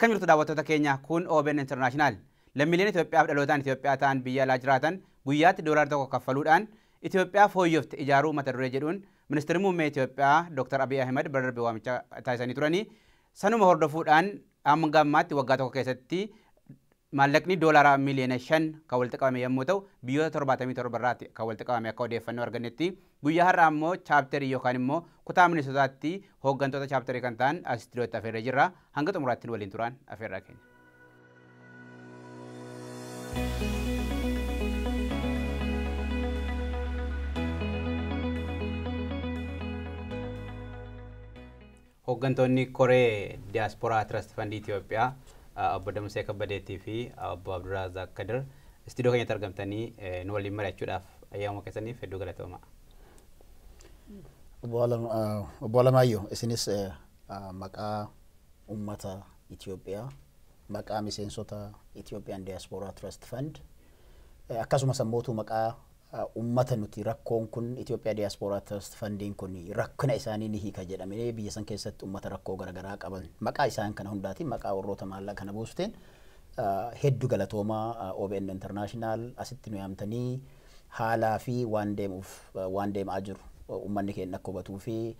Akkam jirtu daawwattoota keenya, kun OBN International. Lammiileen Itoophiyaaf dhalootaan Itoophiyaa ta'an biyya alaa jiraatan guyyaatti $1 kaffaluudhaan Itoophiyaa fooyyofte ijaaruu mata duree jedhuun ministeerri muummee Itoophiyaa Dr. Abiy Ahmed bara darbe waamicha taasisanii turanii, sanuma hordofuudhaan hanga ammaatti waggaa tokko keessatti maallaqni $5 miiliyoona kan walitti qabame yommuu ta'u, biyyoota 77 irraatti kan walitti qabame akka odeeffannoo argannetti. Guyyaa har'aa immoo chapterii yookaan immoo kutaa Minisootaatti hooggantoota chapterii kan ta'an as istuudiyootti afeerree jirra. Hanga xumuraatti nu waliin turan afeerraa keenya. Hooggantoonni koree Diyaasporaa Trust Fund Itoophiyaa, obbo Damusee Kabbadeetii fi obbo Abdurrazaaq Kadir, istuudiyoo keenyatti argamtanii nu waliin mari'achuudhaaf ayyaama keessaniif hedduu galatooma. Obbo Alamaayyoo, isinis maqaa uummata Itoophiyaa, maqaa miseensota Ethiopian Diaspora Trust Fund, akkasumas ammootu maqaa uummata nuti rakkoon kun Itoophiyaa Diaspora Trust Fundiin kun rakkina isaanii ni hiika jedhamee biyya san keessatti uummata rakkoo garaagaraa qaban maqaa isaan kana hundaatiin, maqaa warroota maallaqa kana buusteen hedduu galatoomaa. OBN International asitti nu yaamtanii haalaa fi waan deemuuf waan deemaa jiru uummanni keenya akka hubatuu fi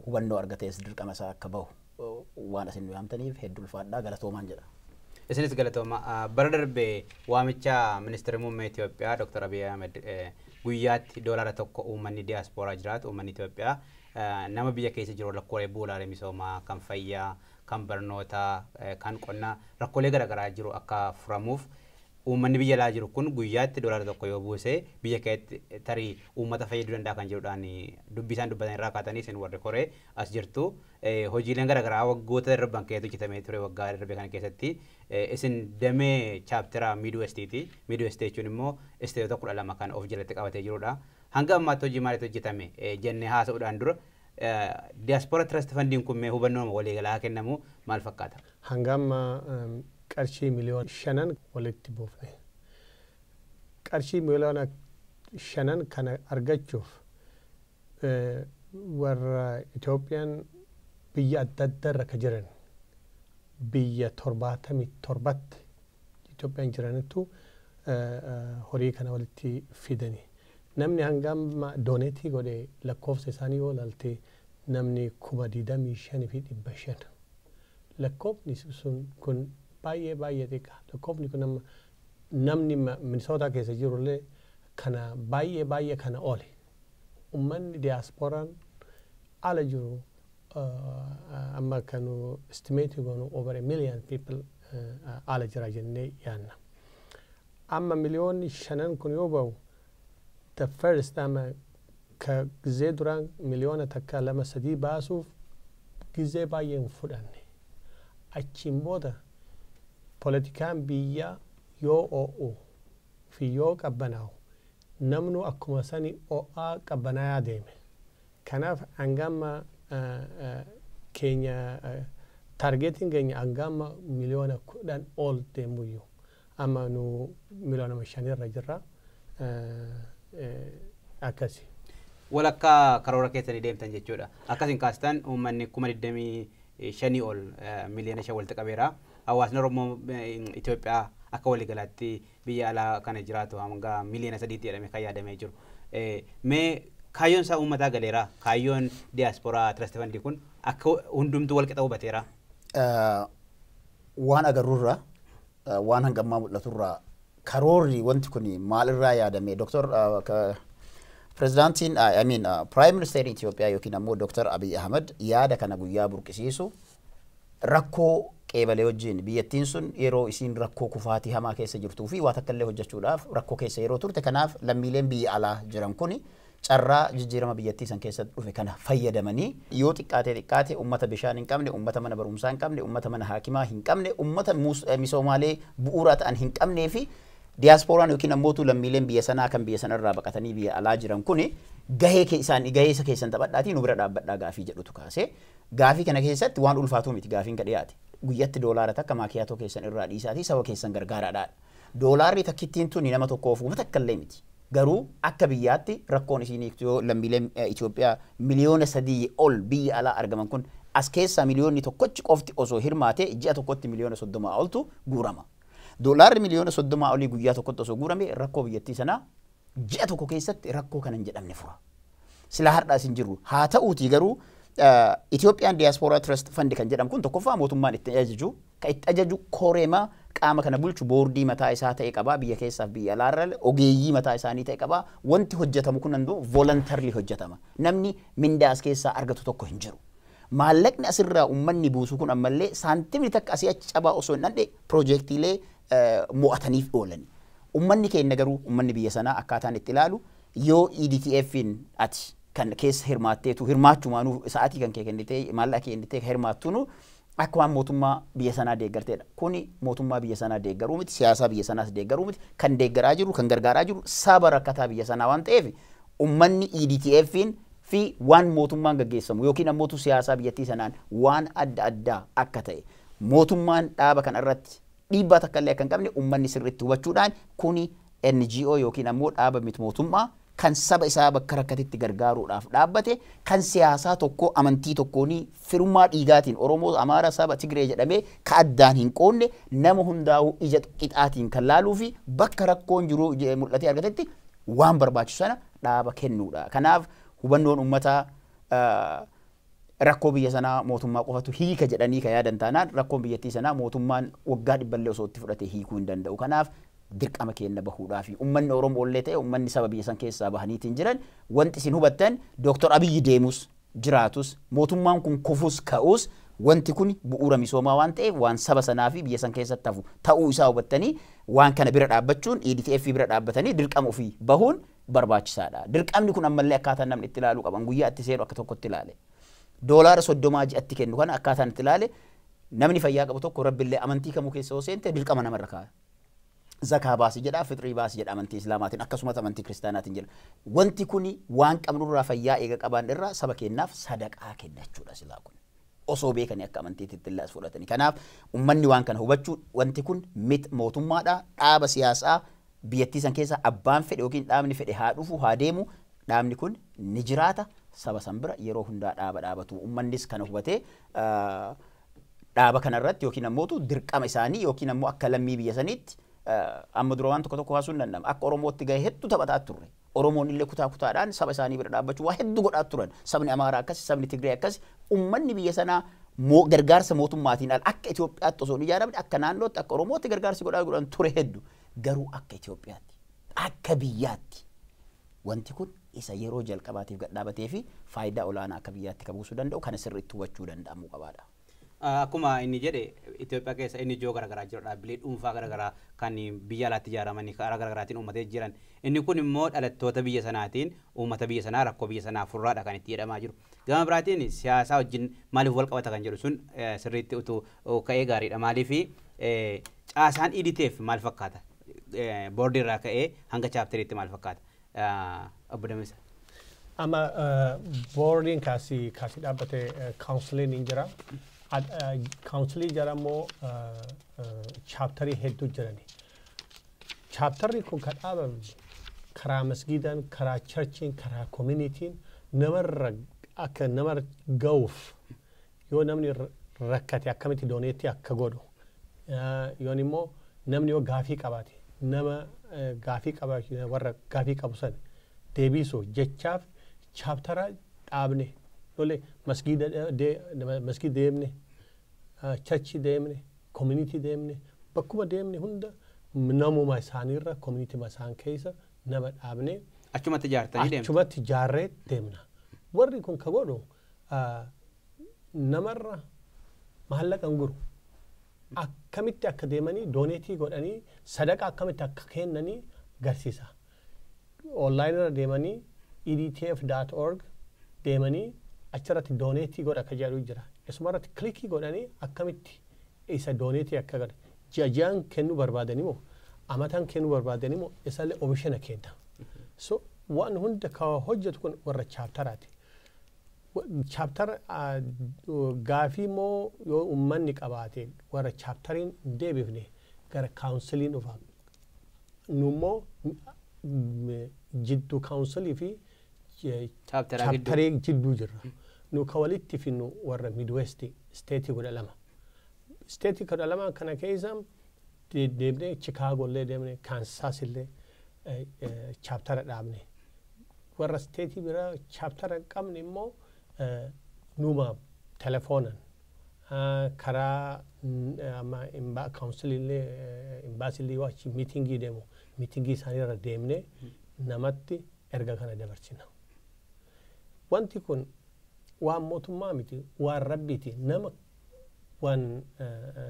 hubannoo argatees dirqama isaa akka bahu waan asin nu yaamtaniif hedduu ulfaadhaa, galatoomaan jedha. Isinis galatooma. Bara darbe waamicha ministeerri muummee Itoophiyaa Dr. Abiy Ahmed guyyaatti $1 uummanni diyaaspooraa jiraatu, uummanni Itoophiyaa nama biyya keessa jiru rakkoolee bu'uuraalee misoomaa kan fayyaa, kan barnootaa, kan qonnaa, rakkoolee garaagaraa jiru akka furamuuf uummanni biyya alaa jiru kun guyyaatti $1 yoo buuse biyya keessatti tarii uummata fayyaduu danda'a kan jedhudhaan dubbii isaan dubbatan irraa kaatanii isin warri koree as jirtu. Hojiileen garaagaraa waggoota darban keessatti hojjetamee ture, waggaa darbe kana keessatti isin damee chaptera Midwestiiti. Midwest jechuun immoo isteetota 12 kan of jalatti qabatee jirudha. Hanga ammaatti hojii maaliitu hojjetame jennee haasa'uudhaan dura, Diaspora Trust Fundiin kun mee hubannoo waliigalaa kennamu maal fakkaata? Hanga amma qarshii 5 miliyoona walitti buufne. Qarshii 5 miliyoona kana argachuuf warra Itoophiyaan biyya adda addaa irra ka jiran, biyya 77tti Itoophiyaan jiranittu horii kana walitti fidani. Namni hanga amma donate godhe lakkoofsa isaanii yoo ilaalte namni 25,500. Lakkoofni sun kun baay'ee baay'ee xiqqaa. Lakkoofni kun amma namni Minisootaa keessa jirullee kana baay'ee baay'ee kana oole. Uummanni diyaaspooraan ala jiru amma kanu estimate goonu over a million people ala jira jennee yaanna. Amma 5 miliyoonni kun yoo ba'u, the first time ka gizee duraan 1 miliyoona 2 3 baasuuf gizee baay'ee hin fudhanne. Achiin booda poolitikaan biyyaa yoo o'u fi yoo qabbanaa'u namnu akkuma sani o'aa qabbanaa'aa deeme. Kanaaf hanga amma keenya targetiin keenya hanga amma 10 miliyoona ol deemuyyuu amma nu 5 miliyoona jirra, akkasi. Walakkaa karoora keessanii deemtan jechuudha. Akkasiin kaastan uummanni 25,000 ol 5 miliyoona walitti qabeera. Hawaasni Oromoo Itoophiyaa akka waliigalaatti biyya alaa kana jiraatu hanga 3 miliyooniitti jedhamee kan yaadamee jiru. Mee kaayyoon isaa uummataa galeera? Kaayyoon Diyaasporaa Trust Fundii kun akka hundumtuu walqixa hubateera? Waan agarruurraa, waan hangammaa mul'aturraa, karoorri wanti kun maalirraa yaadame, Dr. Pirezidaantiin, I mean, Prime Minister Itoophiyaa yookiin ammoo Dr. Abiy Ahmed yaada kana guyyaa burqisiisu rakkoo qeebalee wajjin biyyattiin sun yeroo isiin rakkoo kufaatii hamaa keessa jirtuu fi waa takka illee hojjechuudhaaf rakkoo keessa yeroo turte, kanaaf lammiileen biyya alaa jiran kuni carraa jijjiirama biyyattii san keessatti dhufe kana fayyadamanii yoo xiqqaate xiqqaate ummata bishaan hin qabne, ummata mana barumsaa hin qabne, ummata mana haakimaa hin qabne, ummata misoomaalee bu'uuraa ta'an hin qabnee fi diyaaspooraan yookiin ammootu lammiileen biyya sanaa kan biyya sanarraa baqatanii biyya alaa jiran kuni gahee isaan gahee isa keessan taphadhaatii nu bira dhaabbadhaa gaafii jedhutu kaase. Gaafii kana keessatti waan ulfaatuu miti gaafiin ka dhiyaate. Guyyatti $1 maakiyaatoo keessan irraa dhiisaatii saba keessan gargaaraadha. Doolaarri takkittiin tuni nama tokkoof uummata takka illee miti. Garuu akka biyyaatti rakkoon isiin yoo lammiileen Itoophiyaa 3 miliyoona ol biyya alaa argaman kun As keessaa 1 miliyoonni qofti osoo hirmaate ji'a tokkotti miliyoona 30 oltu guurama. Doolaarri miliyoona 30 olii guyyaa tokkotti osoo guurame rakkoo biyyattii sanaa ji'a tokko keessatti rakkoo kana hin jedhamne fura. Sila har'aas hin jirru. Haa ta'uutii garuu Itoophiyaan Diaspora Trust Fund kan jedhamu kun tokkoffaa mootummaan itti ajaju, kan itti ajaju koreema qaama kana bulchu boordii mataa isaa ta'e qaba, biyya keessaaf biyya alaarra ogeeyyii mataa isaanii ta'e qaba. Wanti hojjetamu kun hunduu voluntarily hojjetama. Namni mindaa as keessaa argatu tokko hin jiru. Maallaqni asirraa uummanni buusu kun ammallee saantimni takka asii achi cabaa osoo hin dhandhe piroojeektiilee mo'ataniif oolan. Uummanni keenya garuu, uummanni biyya sanaa akkaataan itti ilaalu, yoo EDTFin ati kan keessa hirmaatteetu hirmaachumaanuu sa'aatii kan kee kennitee maallaqa kennitee hirmaattuunu akka waan mootummaa biyya sanaa deeggarteedha. Kuni mootummaa biyya sanaa deeggaruu miti, siyaasaa biyya sanaas deeggaruu miti, kan deeggaraa jiru, kan gargaaraa jiru saba rakkataa biyya sanaa waan ta'eef uummanni EDTFin fi waan mootummaan gaggeessamu yookiin ammootu siyaasaa biyyattii sanaan waan adda addaa akka ta'e, mootummaan dhaaba kana irratti dhiibbaa takka illee akka hin qabne uummanni sirriitti hubachuudhaan, kuni NGO yookiin ammoo dhaaba miti mootummaa kan saba isaa bakka rakkatitti gargaaruudhaaf dhaabbate, kan siyaasaa tokko, amantii tokkoonii, firummaa dhiigaatiin Oromoo, Amaara, saba Tigree jedhamee ka addaan hin qoonne, nama hundaa'uu ija qixaatiin kan laaluu fi bakka rakkoon jiru mul'atee argatetti waan barbaachisu sana dhaaba kennuudha. Kanaaf hubannoon uummataa rakkoo biyya sanaa mootummaa qofatu hiika jedhanii ka yaadan taanaan, rakkoon biyyattii sanaa mootummaan waggaa dhibballee osoo itti fudhatee hiikuu hin danda'u. Kanaaf dirqama keenya bahuudhaa fi uummanni Oromoo illee ta'e uummanni saba biyya san keessaa bahaniitiin jiran, wanti isin hubattan, Dooktor Abiyyi deemus jiraatus, mootummaan kun kufus ka'us, wanti kun bu'uura misoomaa waan ta'eef waan saba sanaa fi biyya san keessatti hafu ta'uu isaa hubattanii waan kana bira dhaabbachuun, EDTF bira dhaabbatanii dirqama ofii bahuun barbaachisaadha. Dirqamni kun ammallee akkaataa namni itti ilaaluu qaban, guyyaa itti seenu akka tokkotti ilaale. Doolaara 30 ji'atti kennu kana akkaataan itti ilaale, namni fayyaa qabu tokko rabbillee amantii kamuu keessa yoo seente dirqama namarra kaa'a. Zakaa baasi jedha, fixrii baasi jedha amantii islaamaatiin, akkasumas amantii kiristaanaatiin jedha. Wanti kuni waan qabnurraa, fayyaa eega qabaan irraa saba keenyaaf sadaqaa kennachuudha silaa kun. Osoo beekanii akka amantiitti illee as fudhatanii. Kanaaf uummanni waan kana hubachuu, wanti kun mit mootummaadha, dhaaba siyaasaa biyyattii san keessa abbaan fedhe yookiin dhaabni fedhe haa dhufu haa deemu, dhaabni kun ni jiraata, saba san bira yeroo hundaa dhaaba dhaabatu. Uummannis kana hubatee dhaaba kanarratti yookiin ammootu dirqama isaanii yookiin ammoo akka lammii biyya saniitti, amma dura waan tokko tokko kaasuun danda'ama. Akka Oromootti gahee hedduu taphataa turre. Oromoon illee kutaa kutaadhaan saba isaanii bira dhaabbachuu waa hedduu godhaa turan. Sabni Amaaraa akkas, sabni Tigree akkas. Uummanni biyya sanaa gargaarsa mootummaatiin ala akka Itoophiyaatti osoo hin ijaaramne, akka naannootti, akka Oromootti gargaarsi godhaa godhan ture hedduu. Garuu akka Itoophiyaatti, akka biyyaatti wanti kun isa yeroo jalqabaatiif gad dhaabatee fi faayidaa olaanaa akka biyyaatti kan buusuu danda'u kana sirriitti hubachuu danda'amuu qabaadha. Akkuma inni jedhe, Itoophiyaa keessa inni ijoo garaagaraa jiru, dhaabbilee dhuunfaa garaagaraa kan biyya alaatti ijaaramanii karaa garaagaraatiin uummatee jiran. Inni kun immoo dhalattoota biyya sanaatiin uummata biyya sanaa rakkoo biyya sanaa furraadha kan itti jedhamaa jiru. Gama biraatiin siyaasaa wajjin maaliif wal qabata kan jedhu sun sirriitti utuu ka'ee gaariidha. Maaliif, caasaan EDTF maal fakkaata? Boordii irraa ka'ee hanga chapteriitti maal fakkaata? Obbo Damisa. Amma boordiin kaasii dhaabbate, counciliin hin jira. Councilii jala immoo chapterii hedduu jirani. Chapterri kun kan dhaabame karaa masgiidaan, karaa churchiin, karaa communityn namarra akka nama ga'uuf, yoo namni rakkate akkamitti donate akka godhu, yoon immoo namni yoo gaafii qabaate nama gaafii qaba, warra gaafii qabu san deebisuuf jechaaf chaptera dhaabne. Lole masgiida masgiida deemne, churchi deemne, community deemne, bakkuma deemne hunda namuma isaaniirra community isaan keessa nama dhaabne. Achumatti ijaartanii deemtu. Achumatti ijaarree deemna. Warri kun ka godhu namarra maallaqa hin guru. Akkamitti akka deemanii donate godhanii sadaqa akkamitti akka kennanii garsiisa. Online irra deemanii edtf.org deemanii achirratti donate godha akka jedhu jira. Isumarratti click godhanii akkamitti isa donate akka godhan, ji'a ji'aan kennuu barbaadanii moo amataan kennuu barbaadanii moo, isallee optiona kenna. So waan hunda ka hojjetu kun warra chapteraati. Chapter gaafii immoo yoo uummanni qabaate warra chapteriin hin deebifne gara counciliin dhufa. Nu immoo jidduu councilii fi Chapteraa gidduu. Chapterii jidduu jirra. Nu ka walitti finnu warra Midwest state 12. State 12 kana keessa deemnee Chicago illee deemnee, Kansas illee chapter dhaabne. Warra state biraa chapter hin qabne immoo numa telefoonan karaa amma council illee, embassy illee yoo achi meeting deemu, meeting isaanii irra deemnee namatti erga kana dabarsina. Wanti kun waan mootummaa miti, waan rabbiiti. Nama waan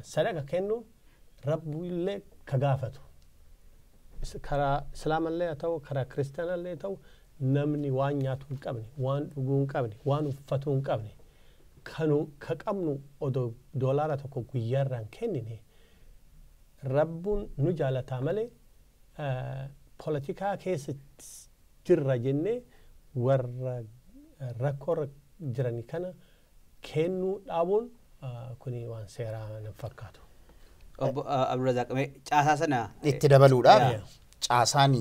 sadaqa kennu rabbillee ka gaafatu. Karaa islaamallee haa ta'u, karaa kiristaanallee haa ta'u, namni waan nyaatu hin qabne, waan dhuguu hin qabne, waan uffatu hin qabne, kanu ka qabnu odoo $1 guyyaarraan kennine rabbuun nu jaalataa malee, poolitikaa keessa jirra jennee warra rakkoorra jiran kana kennuu dhaabuun kuni waan seeraa nan fakkaatu. Obbo Abdulrazaaq, caasaa sana itti dabaluudhaaf, caasaan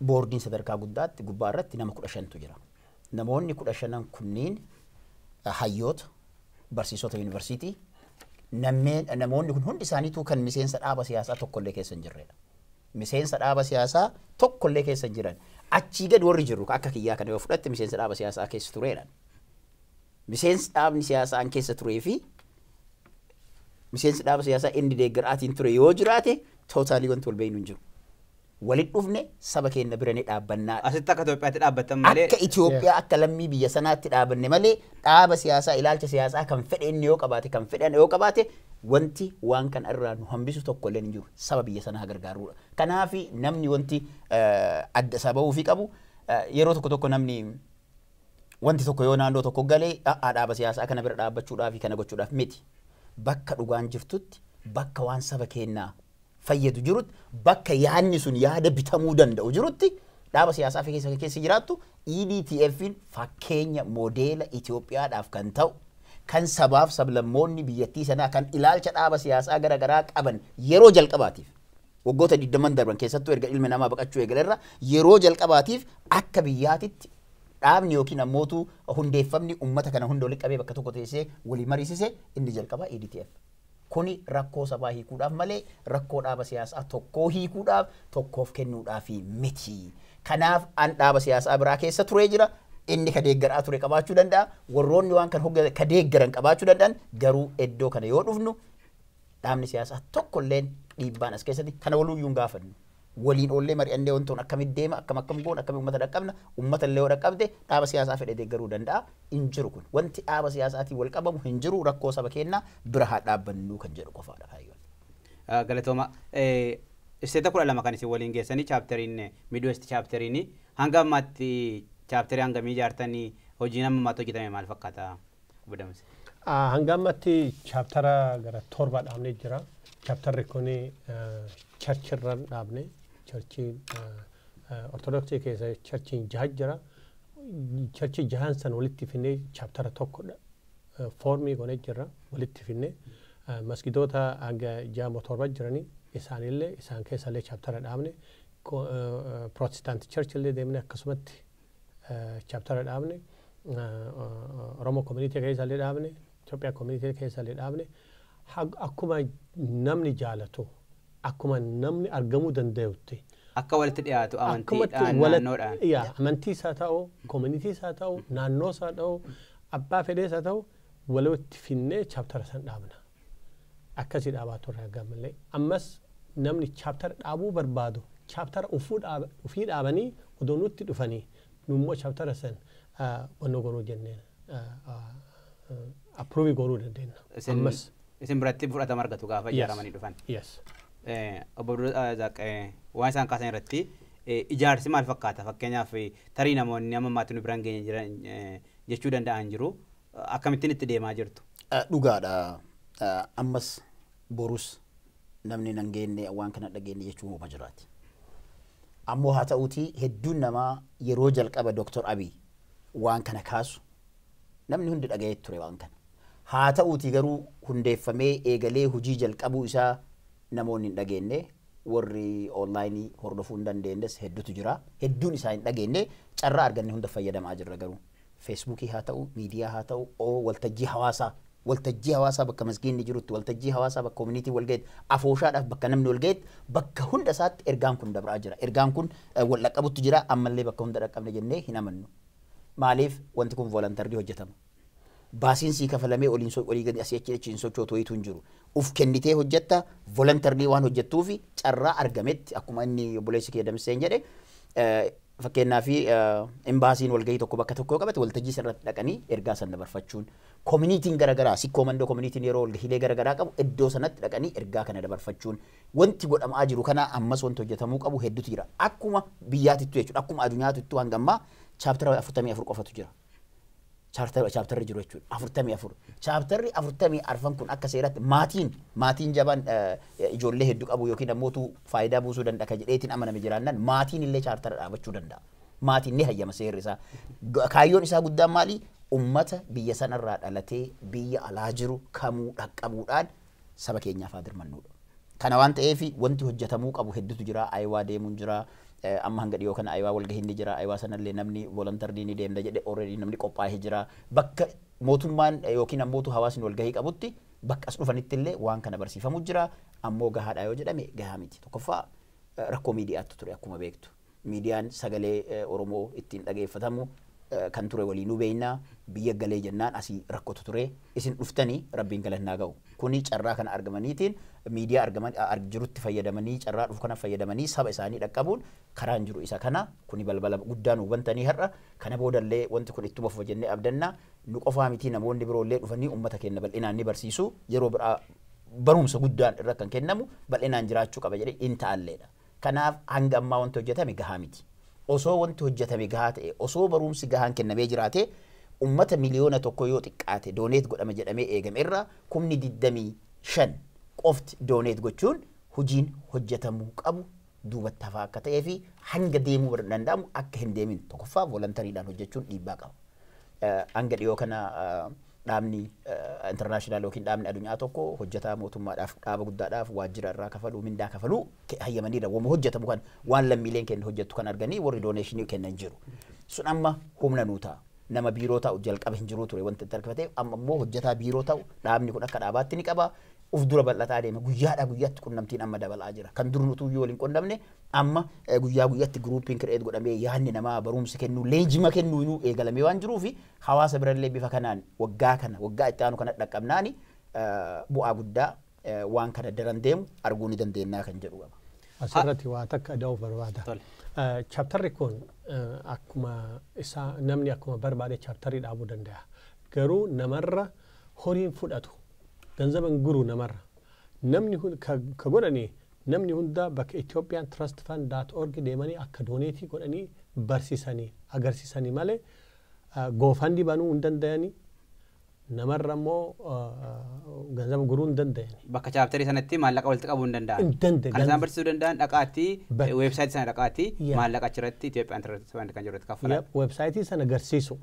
boordiin sadarkaa guddaatti gubbaa irratti nama 15tu jira. Namoonni 15n kunniin hayyoota, barsiisota yuunivarsiitii, namoonni kun hundi isaaniituu kan miseensa dhaaba siyaasaa tokkollee keessa hin jirredha. Miseensa dhaaba siyaasaa tokkollee keessa hin jiran. Achii gad warri jiru akka kiyyaa kana yoo fudhatte miseensa dhaaba siyaasaa keessa tureedha. Miseensi dhaabni siyaasaa keessa turee fi miseensi dhaaba siyaasaa inni deeggaraatiin ture yoo jiraate totally wanti wal beeynu hin jiru. Walitti dhufne saba keenya bira ni dhaabbannaa. Asitti akka Itoophiyaatti dhaabbattan malee. Akka Itoophiyaa, akka lammii biyya sanaatti dhaabanne malee, dhaaba siyaasaa, ilaalcha siyaasaa kan fedhe inni yoo qabaate, kan fedhan yoo qabaate, wanti waan kana irraa nu hambisu tokko illee hin jiru, saba biyya sanaa gargaaruudha. Kanaafi namni wanti adda isaa bahuufii qabu, yeroo tokko tokko namni wanti tokko yoo naannoo tokko galee dhaaba siyaasaa kana bira dhaabbachuudhaaf kana gochuudhaaf miti. Bakka dhugaan jirtutti, bakka waan saba keenyaa fayyadu jirutti, bakka yaadni sun yaada bitamuu danda'u jirutti, dhaaba siyaasaa keessa keessa jiraattu, EDTF'n fakkeenya moodeela Itoophiyaadhaaf kan ta'u, kan sabaaf sablammoonni biyyattii sanaa kan ilaalcha dhaaba siyaasaa garaagaraa qaban yeroo jalqabaatiif waggoota 20 darban keessattuu erga ilmi namaa baqachuu eegalerra yeroo jalqabaatiif akka biyyaatitti dhaabni yookiin ammootu hundeeffamni uummata kana hunda walitti qabee bakka tokko teessee walii mariisise inni jalqabaa EDTF. Kuni rakkoo sabaa hiikuudhaaf malee rakkoo dhaaba siyaasaa tokkoo hiikuudhaaf, tokkoof kennuudhaaf miti. Kanaaf an dhaaba siyaasaa biraa keessa turee jira. Inni ka deeggaraa ture qabaachuu danda'a. Warroonni waan kan ka deeggaran qabaachuu danda'an, garuu iddoo kana yoo dhufnu dhaabni siyaasaa tokkolleen dhiibbaan as keessatti kana waluuyyuu hin gaafannu. Waliin oollee mari'annee wantoon akkamitti deema, akkam akkam goona, akkamitti uummata dhaqqabna, uummata illee yoo dhaqqabde dhaaba siyaasaa fedhe deeggaruu danda'a. Hin jiru kun. Wanti dhaaba siyaasaatiin wal qabamu hin jiru, rakkoo saba keenyaa bira haa dhaabbannu kan jedhu qofaadha kaayyoon. Galatooma. State 12 kan isin waliin geessanii chapteriin Midwest chapteriin hanga ammaatti chapter hangamii ijaartanii, hojiin amma ammaatti hojjetame maal fakkaata? Budamse. Hanga ammatti chapter gara torba dhaabnee jira. Chapterri kun churchirra dhaabne. Church Ortodoksii keessa churchiin jaha jira. Church jahan san walitti finnee chapter tokko form goonee jirra walitti finnee. Masgidoota hanga jaha torba jiranii isaanillee isaan keessallee chapter dhaabne. Protestant church illee deemne akkasumatti chapter dhaabne. Oromoo community keessallee dhaabne. Itoophiyaa community keessallee dhaabne. Akkuma namni jaalatu, akkuma namni argamuu danda'utti. Akka walitti dhiyaatu amantiidhaan, naannoodhaan. Yaa, amantii isaa ta'u, community isaa ta'u, naannoo isaa ta'u, abbaa fedhee isaa ta'u, walitti finnee chapter san dhaabna. Akkasii dhaabaa turre gammallee. Ammas namni chapter dhaabuu barbaadu chapter ufii dhaabanii odoo nutti dhufanii, nu immoo chapter san wannoo goonuu jenneen approve goonuu dandeenya. Ammas. Isin biratti fudhatama argatu gaafa ijaaramanii dhufan. Yes. Obbo Abdulrazaaq, waan isaan kaasan irratti ijaarsi maal fakkaata? Fakkeenyaaf tarii namoonni amma ammaatti nu biraan geenye jiran jechuu danda'an jiru. Akkamittiin itti deemaa jirtu? Dhugaadha. Ammas borus namni nan geenne, waan kana dhageenye jechuun uuma jiraati. Ammoo haa ta'uutii hedduun namaa yeroo jalqaba Dr. Abiy waan kana kaasu namni hundi dhaga'ee ture waan kana. Haa ta'uutii garuu hundeeffamee eegalee hojii jalqabuu isaa namoonni hin dhageenye, warri online hordofuu hin dandeenyes hedduutu jira. Hedduun isaa hin dhageenye, carraa arganne hunda fayyadamaa jirra garuu. Feesbuukii haa ta'u, miidiyaa haa ta'u, waltajjii hawaasaa bakka masgiinni jirutti, waltajjii hawaasaa bakka koominiitii wal gaheetti, afooshaadhaaf bakka namni wal gaheetti, bakka hunda isaatti ergaan kun dabraa jira. Ergaan kun wal dhaqqabutti jira, ammallee bakka hunda dhaqqabne jennee hin amannu. Maaliif wanti kun voolontarii hojjetama? Baasiin sii kafalamee olii gadi asii achi hin sochootu wayiitu hin jiru. Uf kennitee hojjetta, voolontarii waan hojjettuufi carraa argametti akkuma inni obboleessi kee Damseen jedhe, fakkeenyaaf embaasiin walgahii tokko bakka tokko qabate waltajjii sanarratti dhaqanii ergaa san dabarfachuun, koominiitiin garaagaraa Sikkoo Mandoo koominiitiin yeroo walgahiilee garaagaraa qabu iddoo sanatti dhaqanii ergaa kana dabarfachuun wanti godhamaa jiru kana ammas wanti hojjetamuu qabu hedduutu jira. Akkuma biyyaatittu jechuudha, akkuma addunyaatittu hanga ammaa chaaptara 44 qofatu jira. Chaaptarri jiru jechuudha 44. Chaaptarri 44 kun akka seeratti maatiin jabaan ijoollee hedduu qabu yookiin ammootu faayidaa buusuu danda'a ka jedheetiin amaname jiraannaan maatiin illee chaartara dhaabachuu danda'a. Maatiin ni hayyama seerri isaa. Kaayyoon isaa guddaan maali? Ummata biyya sanarraa dhalatee biyya alaa jiru kamuu dhaqqabuudhaan saba keenyaaf haa dirmannuudha. Kana waan ta'eef wanti hojjetamuu qabu hedduutu jira. Ayiwaa deemuun jira. Amma hanga dhiyoo kana ayiwaa walgahiin ni jira. Ayiwaa sanallee namni volontarii ni deemna jedhe already namni qophaa'ee jira. Bakka mootummaan yookiin ammootu hawaasni walgahii qabutti bakka as dhufanitti illee waan kana barsiifamu jira. Ammoo gahaadha yoo jedhame gahaa miti. Tokkoffaa rakkoo miidiyaatu ture akkuma beektu. Miidiyaan sagalee Oromoo ittiin dhageeffatamu kan ture waliinuu beeknaa, biyya galee jennaan asii rakkotu ture. Isin dhuftanii rabbiin galannaa ga'u. Kuni carraa kana argamaniitiin miidiyaa argaman jirutti fayyadamanii carraa dhufu kana fayyadamanii saba isaanii dhaqqabuun karaan jiru isa kana. Kuni balbala guddaa nu bantanii har'a kana boodallee wanti kun ittuma fufa jennee abdannaa. Nu qofaa miti, namoonni biroollee dhufanii uummata keenya bal'inaan ni barsiisu. Yeroo biraa barumsa guddaan irra kan kennamu bal'inaan jiraachuu qaba jedhee in ta'alleedha. Kanaaf hanga ammaa wanti hojjetame gahaa miti. Osoo wanti hojjetame gahaa ta'e, osoo barumsi gahaan kennamee jiraate, uummata 1 miliyoona yoo xiqqaate donate godhama jedhamee eegame irraa 25,000 qofti donate gochuun hojiin hojjetamuu qabu duubatti hafaa akka ta'ee fi hanga deemuu danda'amu akka hin deemin. Tokkoffaa volontariidhaan hojjechuun dhiibbaa qaba. Hanga dhiyoo kana dhaabni international yookiin dhaabni addunyaa tokko hojjetaa mootummaadhaaf dhaaba guddaadhaaf waajjira irraa kafaluu, mindaa kafaluu hayyamaniidha. Wama hojjetamu kan waan lammiileen kenna hojjettu kan arganii warri dooneeshinii kennan jiru. Sun amma humna nuu ta'a. Nama biiroo ta'u jalqaba hin jiru ture wanti itti harkifateef, amma immoo hojjetaa biiroo ta'u dhaabni kun akka dhaabaatti ni qaba. Uf dura bal'ataa deema, guyyaadhaa guyyaatti qunnamtiin amma dabalaa jira. Kan dur nutuu waliin qunnamne amma guyyaa guyyaatti groupiin create godhamee yaadni namaa barumsa kennuu, leenjima kennuu eegalamee waan jiruufi hawaasa birallee bifa kanaan waggaa kana waggaa itti aanu kana dhaqqabnaani bu'aa guddaa waan kana daran deemu arguu ni dandeenya kan jedhu qaba. Asirratti waa takka da'uu barbaada. Chaaptarri kun akkuma isaa namni akkuma barbaade chaaptarii dhaabuu danda'a. Garuu namarra horiin fudhatu, ganzaba hin guru namarra. Namni ka godhanii namni hunda bakka Ethiopian Trust Fund dot org deemanii akka donate godhanii barsiisanii agarsiisanii malee GoFundMe banuu hin danda'anii, namarra immoo ganzaba guruu hin danda'ani. Bakka chaaptarii sanatti maallaqa walitti qabuu hin danda'an. Hin danda'an. Kan isaan barsiisuu danda'an dhaqaatti weebsaayitii sana dhaqaatti maallaqa achirratti Itoophiyaan Trust Fund kan jiru kaffalan. Weebsaayitii sana agarsiisu.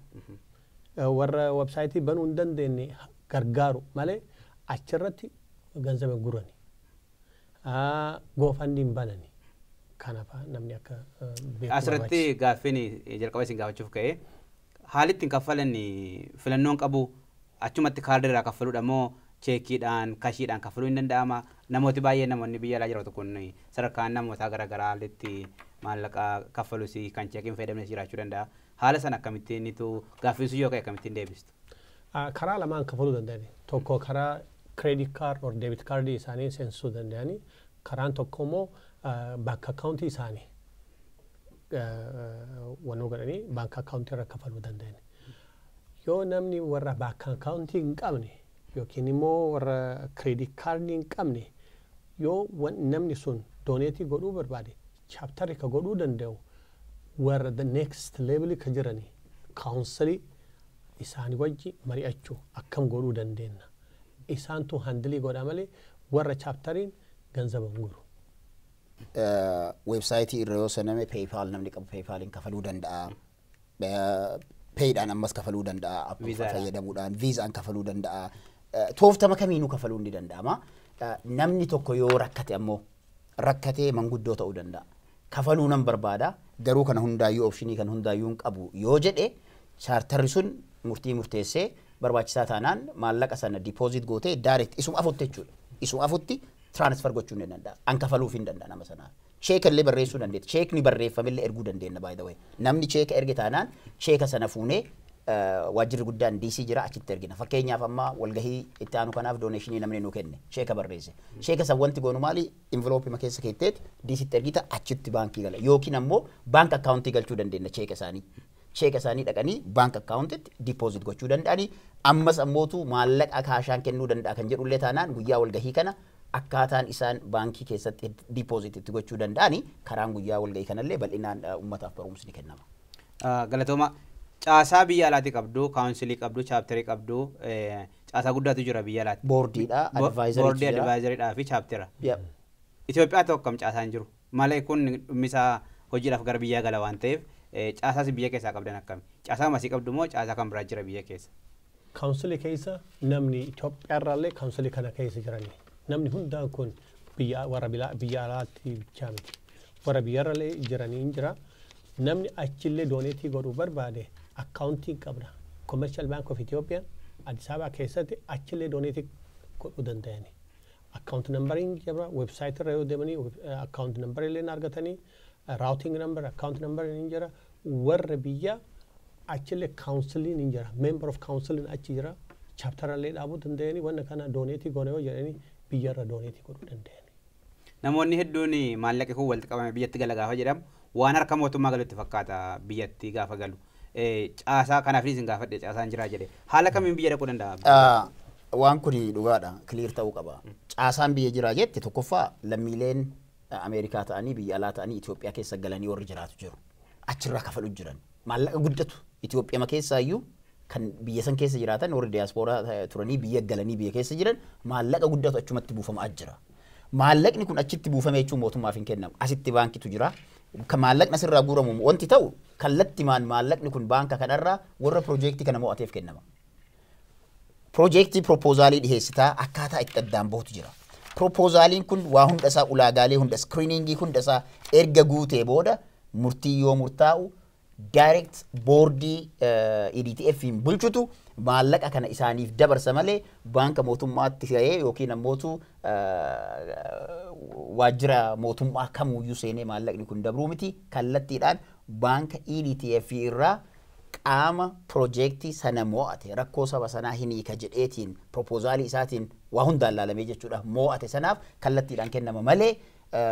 Warra weebsaayitii banuu hin dandeenye gargaaru malee achirratti ganzaba hin gurani. GoFundMe hin banani. Kanaaf namni akka beeku. Asirratti gaaffiin jalqaba isin gaafachuuf ka'e, haalli ittiin kaffalan filannoon qabu achumatti kaardii irraa kaffaluudha moo cheekiidhaan kashiidhaan kaffaluu hin danda'ama? Namooti baay'een, namoonni biyya alaa jiraatu kun sadarkaan namootaa garaagaraa haalli itti maallaqa kaffalus kan cheekiin fayyadamnes jiraachuu danda'a. Haala sana akkamittiin itu gaaffiin sun yoo ka'e akkamittiin deebistu? Karaa lamaan kaffaluu danda'ani. Tokko karaa credit card or debit card isaanii seensisuu danda'ani. Karaan tokko immoo bank account isaanii wannoo godhanii bank account irra kafaluu danda'ani. Yoo namni warra bank account hin qabne yookiin immoo warra credit card hin qabne, yoo namni sun donate godhuu barbaade, chaaptarri ka godhuu danda'u warra the next level ka jirani councilii isaanii wajji mari'achuu, akkam godhuu dandeenya. Isaantu handle godha malee warra chaaptariin ganzaba hin guru. Weebsaayitii irra yoo saname PayPal namni qabu PayPaliin kafaluu danda'a. Paydhaan ammas kafaluu danda'a. Fayyadamuudhaan viizaan kafaluu danda'a. Tooftama kamiinuu kafaluu ni danda'ama. Namni tokko yoo rakkate ammoo rakkatee manguddoo ta'uu danda'a. Kafaluu nan barbaada, garuu kana hundaayyuu optionii kana hundaayyuu hin qabu yoo jedhe Charterri sun murtii murteessee barbaachisaa taanaan maallaqa sana deposit gootee direct isuma afutti jechuudha. Isuma afutti transfer gochuu ni danda'a. An kafaluuf hin danda'a nama sanaaf. Cheeka illee barreessuu dandeetta. Cheekni barreeffamillee erguu dandeenya, by the way. Namni cheeka erge taanaan cheeka sana fuunee waajjirri guddaan DC jira, achitti ergina. Fakkeenyaaf, amma walgahii itti aanu kanaaf donationii namni nu kenne cheeka barreesse. Cheeka san wanti goonu maali? Envelope keessa keetteet DCtti ergita, achitti baankii gala. Yookiin ammoo bank accountii galchuu dandeenya cheeka isaanii. Cheeka isaanii dhaqanii bank accountitti deposit gochuu danda'anii. Ammas ammootu maallaqa cashaan kennuu danda'a kan jedhullee taanaan, guyyaa walgahii kana akkaataan isaan baankii keessatti deposit itti gochuu danda'anii karaan guyyaa walgahii kanallee bal'inaan uummataaf barumsi ni kennama. Galatooma. Caasaa biyya alaatti qabdu, councilii qabdu, chapterii qabdu, caasaa guddaatu jira biyya alaatti. Boordiidha, advisory. Boordii, advisorydhaa fi chaptera. Itoophiyaa tokko kam caasaan jiru? Malee kun dhummisaa hojiidhaaf gara biyyaa gala waan ta'eef, caasaas biyya keessaa qabdan akkami? Caasaa masii qabdu moo caasaa kan biraa jira biyya keessa? Councilii keessa namni Itoophiyaarraallee councilii kana keessa jirani. Namni hundaan kun biyya warra biyya alaatti bichaa miti. Warra biyyarrallee jiranii hin jira. Namni achillee donate godhuu barbaade accountii qabna. Commercial Bank of Ethiopia Addis Ababa keessatti achillee donate godhuu danda'ani. Account numberiin jira. Website irra yoo deemanii account number illee argatanii, routing number, account number hin jira. Warra biyya achillee counciliin hin jira. Member of counciliin achi jira. Chapterallee dhaabuu danda'anii, wanna kana donate goone yoo jedhanii biyyarra donate godhuu danda'ani. Namoonni hedduun maallaqi kun walitti qabame biyyatti gala gaafa jedhamu waan harka mootummaa galutti fakkaata biyyatti gaafa galu. Caasaa kanaafis isin gaafadhe, caasaan jiraa jedhe. Haala kamiin biyya dhaquu danda'a? Waan kun dhugaadha, clear ta'uu qaba. Caasaan biyya jiraa jette, tokkoffaa lammiileen Ameerikaa ta'anii biyya alaa ta'anii Itoophiyaa keessa galanii warri jiraatu jiru. Achirraa kafalu jiran. Maallaqa guddatu Itoophiyaa keessaayyuu kan biyya san keessa jiraatan, warri diyaaspooraa turanii biyya galanii biyya keessa jiran, maallaqa guddatu achumatti buufamaa jira. Maallaqni kun achitti buufame jechuun mootummaaf hin kennamu. Asitti baankitu jira. Kan maallaqni asirraa guuramu wanti ta'u kallattimaan maallaqni kun baanka kanarraa warra piroojeektii kana mo'ateef kennama. Piroojeektii proposalii dhiheessitaa, akkaataa itti addaan bahutu jira. Proposaliin kun waa hunda isaa, ulaagaalee hunda, screeningii hunda isaa erga guutee booda murtii yoo murtaa'u direct boordii EDTF hin bulchutu maallaqa kana isaaniif dabarsa malee baanka mootummaatti ta'ee yookiin ammootu waajjira mootummaa kamuyyuu seenee maallaqni kun dabruu miti. Kallattiidhaan baanka EDTF irraa qaama piroojeektii sana mo'ate, rakkoo saba sanaa hin hiika jedheetiin proposalii isaatiin waa hundaan laalamee jechuudha, mo'ate sanaaf kallattiidhaan kennama malee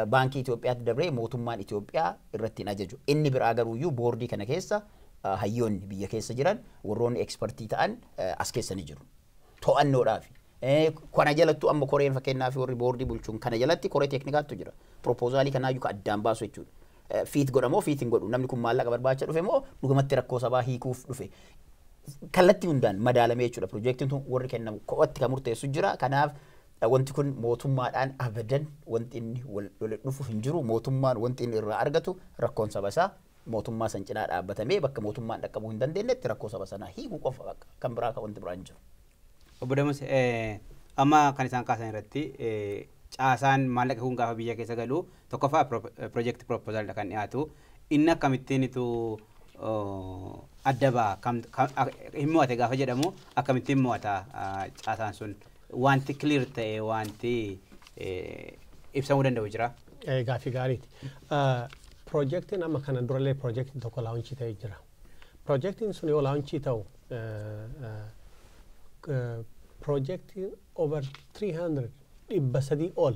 baankii Itoophiyaatti dabree mootummaan Itoophiyaa irratti hin ajaju. Inni biraa garuuyyuu boordii kana keessa hayyoonni biyya keessa jiran, warroonni expertii ta'an as keessa ni jiru. To'annoodhaaf. Kana jalattu amma koreen, fakkeenyaaf warri boordii bulchuun kana jalatti koree teeknikaattu jira. Proposalii kanaayyuu ka addaan baasu jechuudha. Fit godhamoo fit hin godhu, namni kun maallaqa barbaacha dhufe moo dhugumatti rakkoo sabaa hiikuuf dhufe? Kallattii hundaan madaalamee jechuudha. Piroojeektiin tun warri kennamu kophatti kan murteessu jira. Kanaaf wanti kun mootummaadhaan abadan wanti inni wal dhufu hin jiru. Mootummaan wanti inni irraa argatu rakkoon saba isaa mootummaa san cinaa dhaabbatamee bakka mootummaan dhaqqabuu hin dandeenyetti rakkoo saba sanaa hiikuu qofa, kan biraa kan wanti biraan jiru. Obbo Damus, amma kan isaan kaasan irratti caasaan maallaqa kun gaafa biyya keessa galu tokkoffaa piroojeekti proposalidha kan dhiyaatu. Inni akkamittiin itu adda ba'a? Hin mo'ate gaafa jedhamu akkamittiin mo'ata caasaan sun? Wanti clear ta'e, wanti ibsamuu danda'u jira? Gaaffii gaariiti. Piroojeektiin amma kana durallee piroojeektiin tokko launch ta'ee jira. Piroojeektiin sun yoo launch ta'u piroojeektiin over 300, 300 ol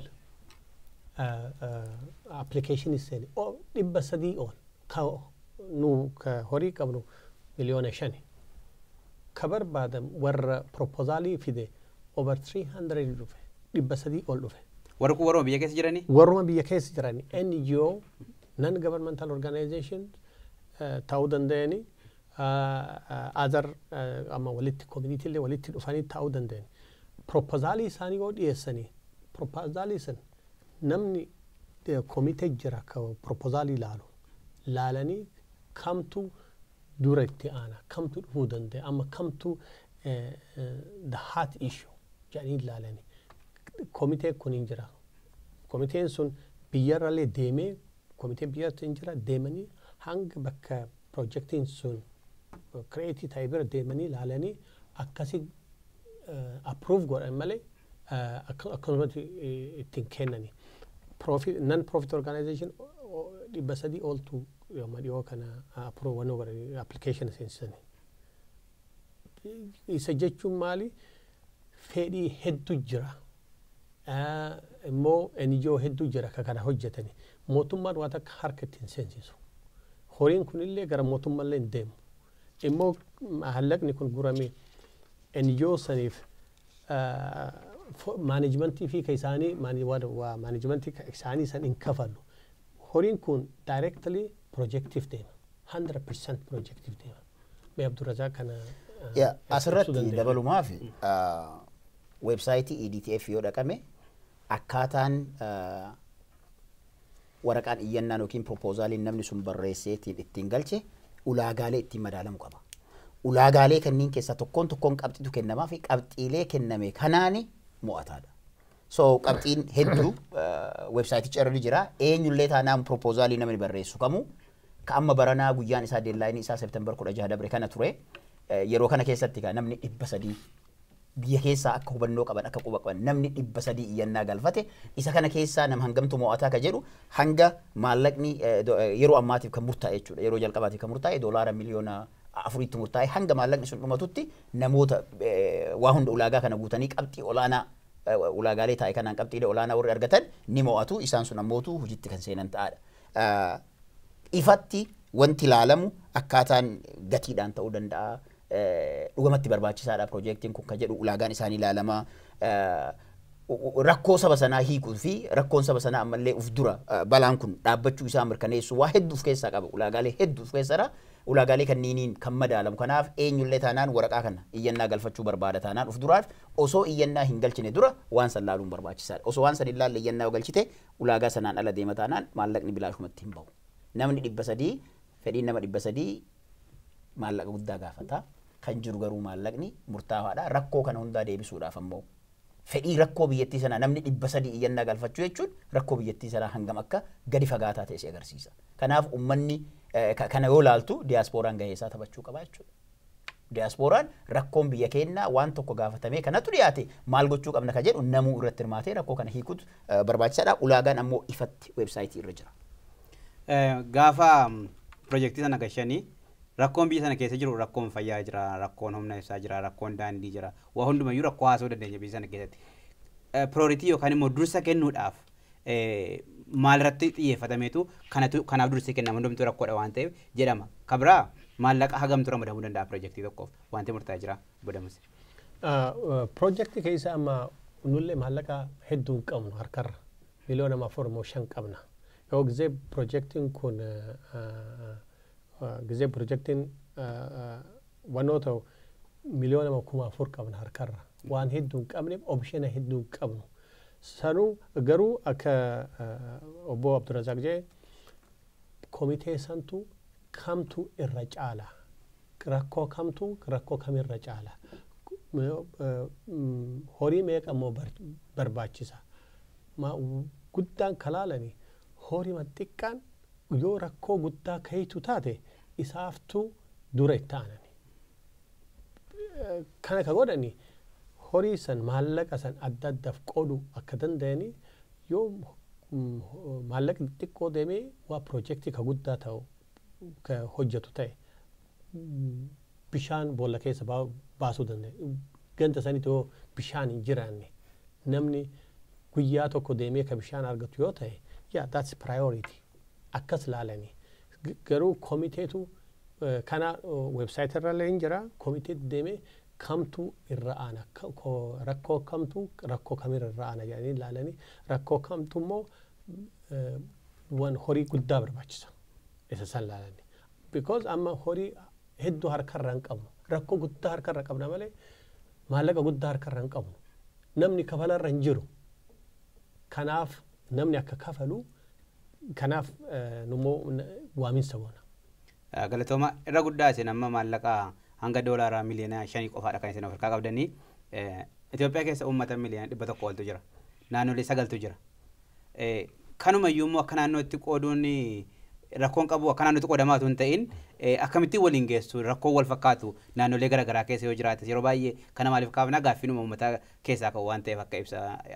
application seeni, 300 ol. Ka nu ka horii qabnu 5 miliyoona. Ka barbaadan warra proposalii fide over 300 dhufe, 300 ol dhufe. Warri kun warruma biyya keessa jiranii? Warruma biyya keessa jiranii, NGO, non governmental organization ta'uu danda'ani, other amma walitti community illee walitti dhufanii ta'uu danda'ani. Proposalii isaanii yoo dhiyeessanii, proposalii san namni komitee jira ka proposalii laalu, laalanii kamtu dura itti aana, kamtu dhufuu danda'a, amma kamtu the hot issue jedhanii laalanii. Komitee kun hin jira. Komiteen sun biyyarrallee deemee, komiteen biyyatti hin jira, deemanii hanga bakka piroojeektiin sun create ta'e bira deemanii ilaalanii akkasi approve godhan malee akkasumatti ittiin kennani. Profit, non profit organization 300 oltu yooma dhiyoo kana approve wannoo godhanii application seensisanii. Isa jechuun maali? Fedhii hedduu jira. Immoo NGO hedduu jira ka kana hojjetani. Mootummaan waan takka harka ittiin seensisu. Horiin kunillee gara mootummaallee hin deemu. Immoo maallaqni kun guramee NGO saniif managementii fi ka isaanii managementii isaanii san hin kafalu. Horiin kun directly projectiif deema. 100% projectiif deema. Mee Abdurrazaaq kana Asirratti dabalumaaf, weebsaayitii EDTF yoo dhaqame, akkaataan waraqaan iyyannaan yookiin proposaaliin namni sun barreesseetiin ittiin galche ulaagaalee ittiin madaalamu qaba. Ulaagaalee kanneen keessaa tokkoon tokkoon qabxiitu kennamaa fi qabxiilee kenname kanaani mo'ataadha. So qabxiin hedduu weebsaayiticha irra jira. Eenyullee taanaan proposaalii namni barreessu kamuu ka amma baranaa guyyaan isaa, deadlineii isaa September 16 dabre kana ture. Yeroo kana keessatti ka namni 300 biyya keessaa akka hubannoo qaban, akka quba qaban, namni 300 iyyannaa galfate. Isa kana keessaa nama hangamtu mo'ataa ka jedhu hanga maallaqni yeroo ammaatiif kan murtaa'e jechuudha. Yeroo jalqabaatiif kan murtaa'e doolaara miliyoona 4tti murtaa'e. Hanga maallaqni sun dhumatutti namoota waa hunda ulaagaa kana guutanii qabxii olaanaa ulaagaalee taa'e kanaan qabxiilee olaanaa warri argatan ni mo'atu. Isaan sun ammootu hojiitti kan seenan ta'aadha. Ifatti wanti ilaalamu akkaataan gatiidhaan ta'uu danda'a. Dhugamatti barbaachisaadha piroojeektiin kun kan jedhu ulaagaan isaanii ilaalama. Rakkoo saba sanaa hiikuu fi rakkoon saba sanaa ammallee uf dura balaan kun dhaabbachuu isaa mirkaneessuu waa hedduu of keessaa qaba. Ulaagaalee hedduu of keessadha. Ulaagaalee kanniiniin kan madaalamu. Kanaaf eenyullee taanaan waraqaa kana iyyannaa galfachuu barbaada taanaan, uf duraaf osoo iyyannaa hin galchine dura waan san laaluun barbaachisaadha. Osoo waan san hin laalle iyyannaa yoo galchite, ulaagaa sanaan ala deema taanaan maallaqni bilaashumatti hin bahu. Namni 300, fedhiin nama 300 maallaqa guddaa gaafata. Kan jiru garuu maallaqni murtaawaadha. Rakkoo kana hundaa deebisuudhaaf ammoo fedhii rakkoo biyyattii sanaa, namni 300 iyyannaa galfachuu jechuun rakkoo biyyattii sanaa hangam akka gadi fagaataa ta'e si agarsiisa. Kanaaf uummanni kana yoo laaltu diyaaspooraan gahee isaa taphachuu qaba jechuudha. Diyaaspooraan rakkoon biyya keenyaa waan tokko gaafatamee kanatu dhiyaate, maal gochuu qabna ka jedhu namuu irratti hirmaatee rakkoo kana hiikutu barbaachisaadha. Ulaagaan ammoo ifatti weebsaayitii irra jira. Gaafa piroojeektii sana gashanii rakkoon biyya sana keessa jiru, rakkoon fayyaa jira, rakkoon humna ibsaa jira, rakkoon daandii jira, waa hundumayyuu rakkoo haasa'uu dandeenya biyya sana keessatti. Priority yookaan immoo dursa kennuudhaaf maalirratti xiyyeeffatameetu kanatu kanaaf dursi kennama, hundumtuu rakkoodha waan ta'eef jedhama. Kabiraa maallaqa hagamtu ramadamuu danda'a piroojeektii tokkoof wanti murtaa'e jira bodamus? Piroojeektii keessa amma nullee maallaqa hedduu hin qabnu harkarra. Miliyoona 4 moo 5 qabna. Yoo gizee piroojeektiin kun gizee piroojeektiin wannoo ta'u miliyoona 4,000 qabna harkarra. Waan hedduu hin qabneef optiona hedduu hin qabnu. Sanuu garuu akka obbo Abdurrazaaq jedhe, komitee santu kamtu irra caala, rakkoo kamtu rakkoo kamirra caala, horii meeqa immoo barbaachisa, guddaan kalaalani horii xiqqaan yoo rakkoo guddaa kayitu taate isaaftuu dura itti aanani. Kana ka godhani horii san, maallaqa san adda addaaf qoodu akka danda'ani. Yoo maallaqni xiqqoo deemee waa piroojeektii ka guddaa ta'u ka hojjetu ta'e, bishaan boolla keessa baasuu danda'a. Ganda sanitti yoo bishaan hin jiraanne, namni guyyaa tokko deemee ka bishaan argatu yoo ta'e, yeah, that's priority. Akkas laalani. Garuu komiteetu kana website irra illee hin jira. Komiteetu deemee kamtu irra aana, rakkoo kamtu rakkoo kamirra irra aana jedhanii ilaalanii, rakkoo kamtu immoo waan horii guddaa barbaachisa isa san laalanii. Because amma horii hedduu harkarra hin qabnu. Rakkoo guddaa harkarra qabna malee maallaqa guddaa harkarra hin qabnu. Namni kafalarra hin jiru. Kanaaf namni akka kafalu kanaaf nummoo waaminsa goona. Galatooma. Irra guddaa isin amma maallaqa hanga doolaara miliyoona 5 qofaadha kan isin of harkaa qabdanii. Itoophiyaa keessa uummata miliyoona 100 oltu jira. Naannolee sagaltu jira. Kanumayyuu immoo akka naannootti qooduun Rakkoon qabu akkanaan nuti qodamaa otoo hin ta'in akkamittiin waliin geessu rakkoo wal fakkaatu naannolee garaagaraa keessa yoo jiraates yeroo baay'ee kana maaliif kaafna gaaffiin uummata keessaa ka'u waan ta'eef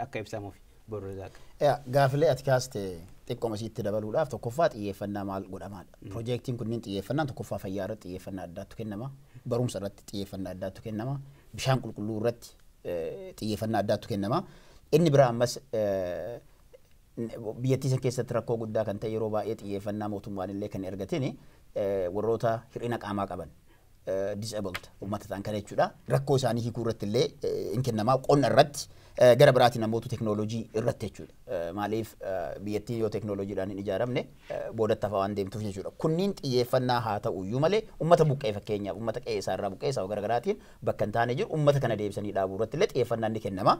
akka ibsamuuf Borzaaq. Gaafilee ati kaaste xiqqooma isiitti dabaluudhaaf tokkoffaa xiyyeeffannaa maal godhamaadha. Piroojeektiin kunniin xiyyeeffannaan tokkoffaa fayyaa irratti xiyyeeffannaa addaatu kennama. Barumsa irratti xiyyeeffannaa addaatu kennama. Bishaan qulqulluu irratti xiyyeeffannaa addaatu kennama. Inni biraa ammas biyyattii san keessatti rakkoo guddaa kan ta'e yeroo baay'ee xiyyeeffannaa mootummaan illee kan argatin warroota hir'ina qaamaa qaban disabled uummata ta'an kana jechuudha. Rakkoo isaanii hiikuu irratti illee hin kennamaa qonna irratti gara biraatiin namoota teknooloojii irratti jechuudha. Maaliif biyyattiin yoo teknooloojiidhaan hin ijaaramne boodatti hafaa waan deemtuuf jechuudha. Kunniin xiyyeeffannaa haa ta'u iyyuu malee uummata buqqee fakkeenyaaf uummata qe'ee isaa irraa buqqee isaa garaagaraatiin bakka hin taane jiru uummata kana deebisanii dhaabuu irratti illee xiyyeeffannaan ni kennama.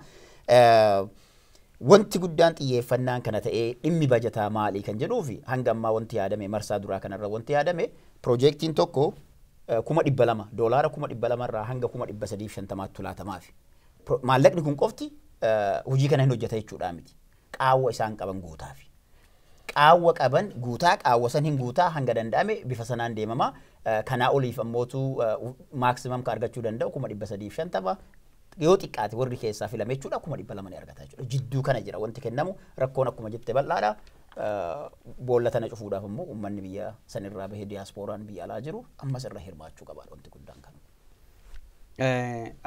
Wanti guddaan xiyyeeffannaan kana ta'ee dhimmi bajataa maalii kan jedhuu fi hanga ammaa wanti yaadame marsaa duraa kanarra wanti yaadame piroojeektiin tokko 200,000 doolaara 200,000 irraa hanga 350,000 laatamaafi. Maallaqni kun qofti hojii kana hin hojjeta jechuudha miti. Qaawwa isaan qaban guutaafi. Qaawwa qaban guutaa qaawwa san hin guutaa hanga danda'ame bifa sanaan deemama. Kanaa oliif ammootu maaksimam ka argachuu danda'u 350,000 yoo xiqqaate warri keessaa filame jechuudha 200,000 ni argata jechuudha. Jidduu kana jira wanti kennamu rakkoon akkuma jette bal'aadha. Boolla tana cufuudhaaf immoo uummanni biyya sanirraa bahee diyaaspooraan biyya alaa jiru ammas irra hirmaachuu qaba wanti guddaan kana.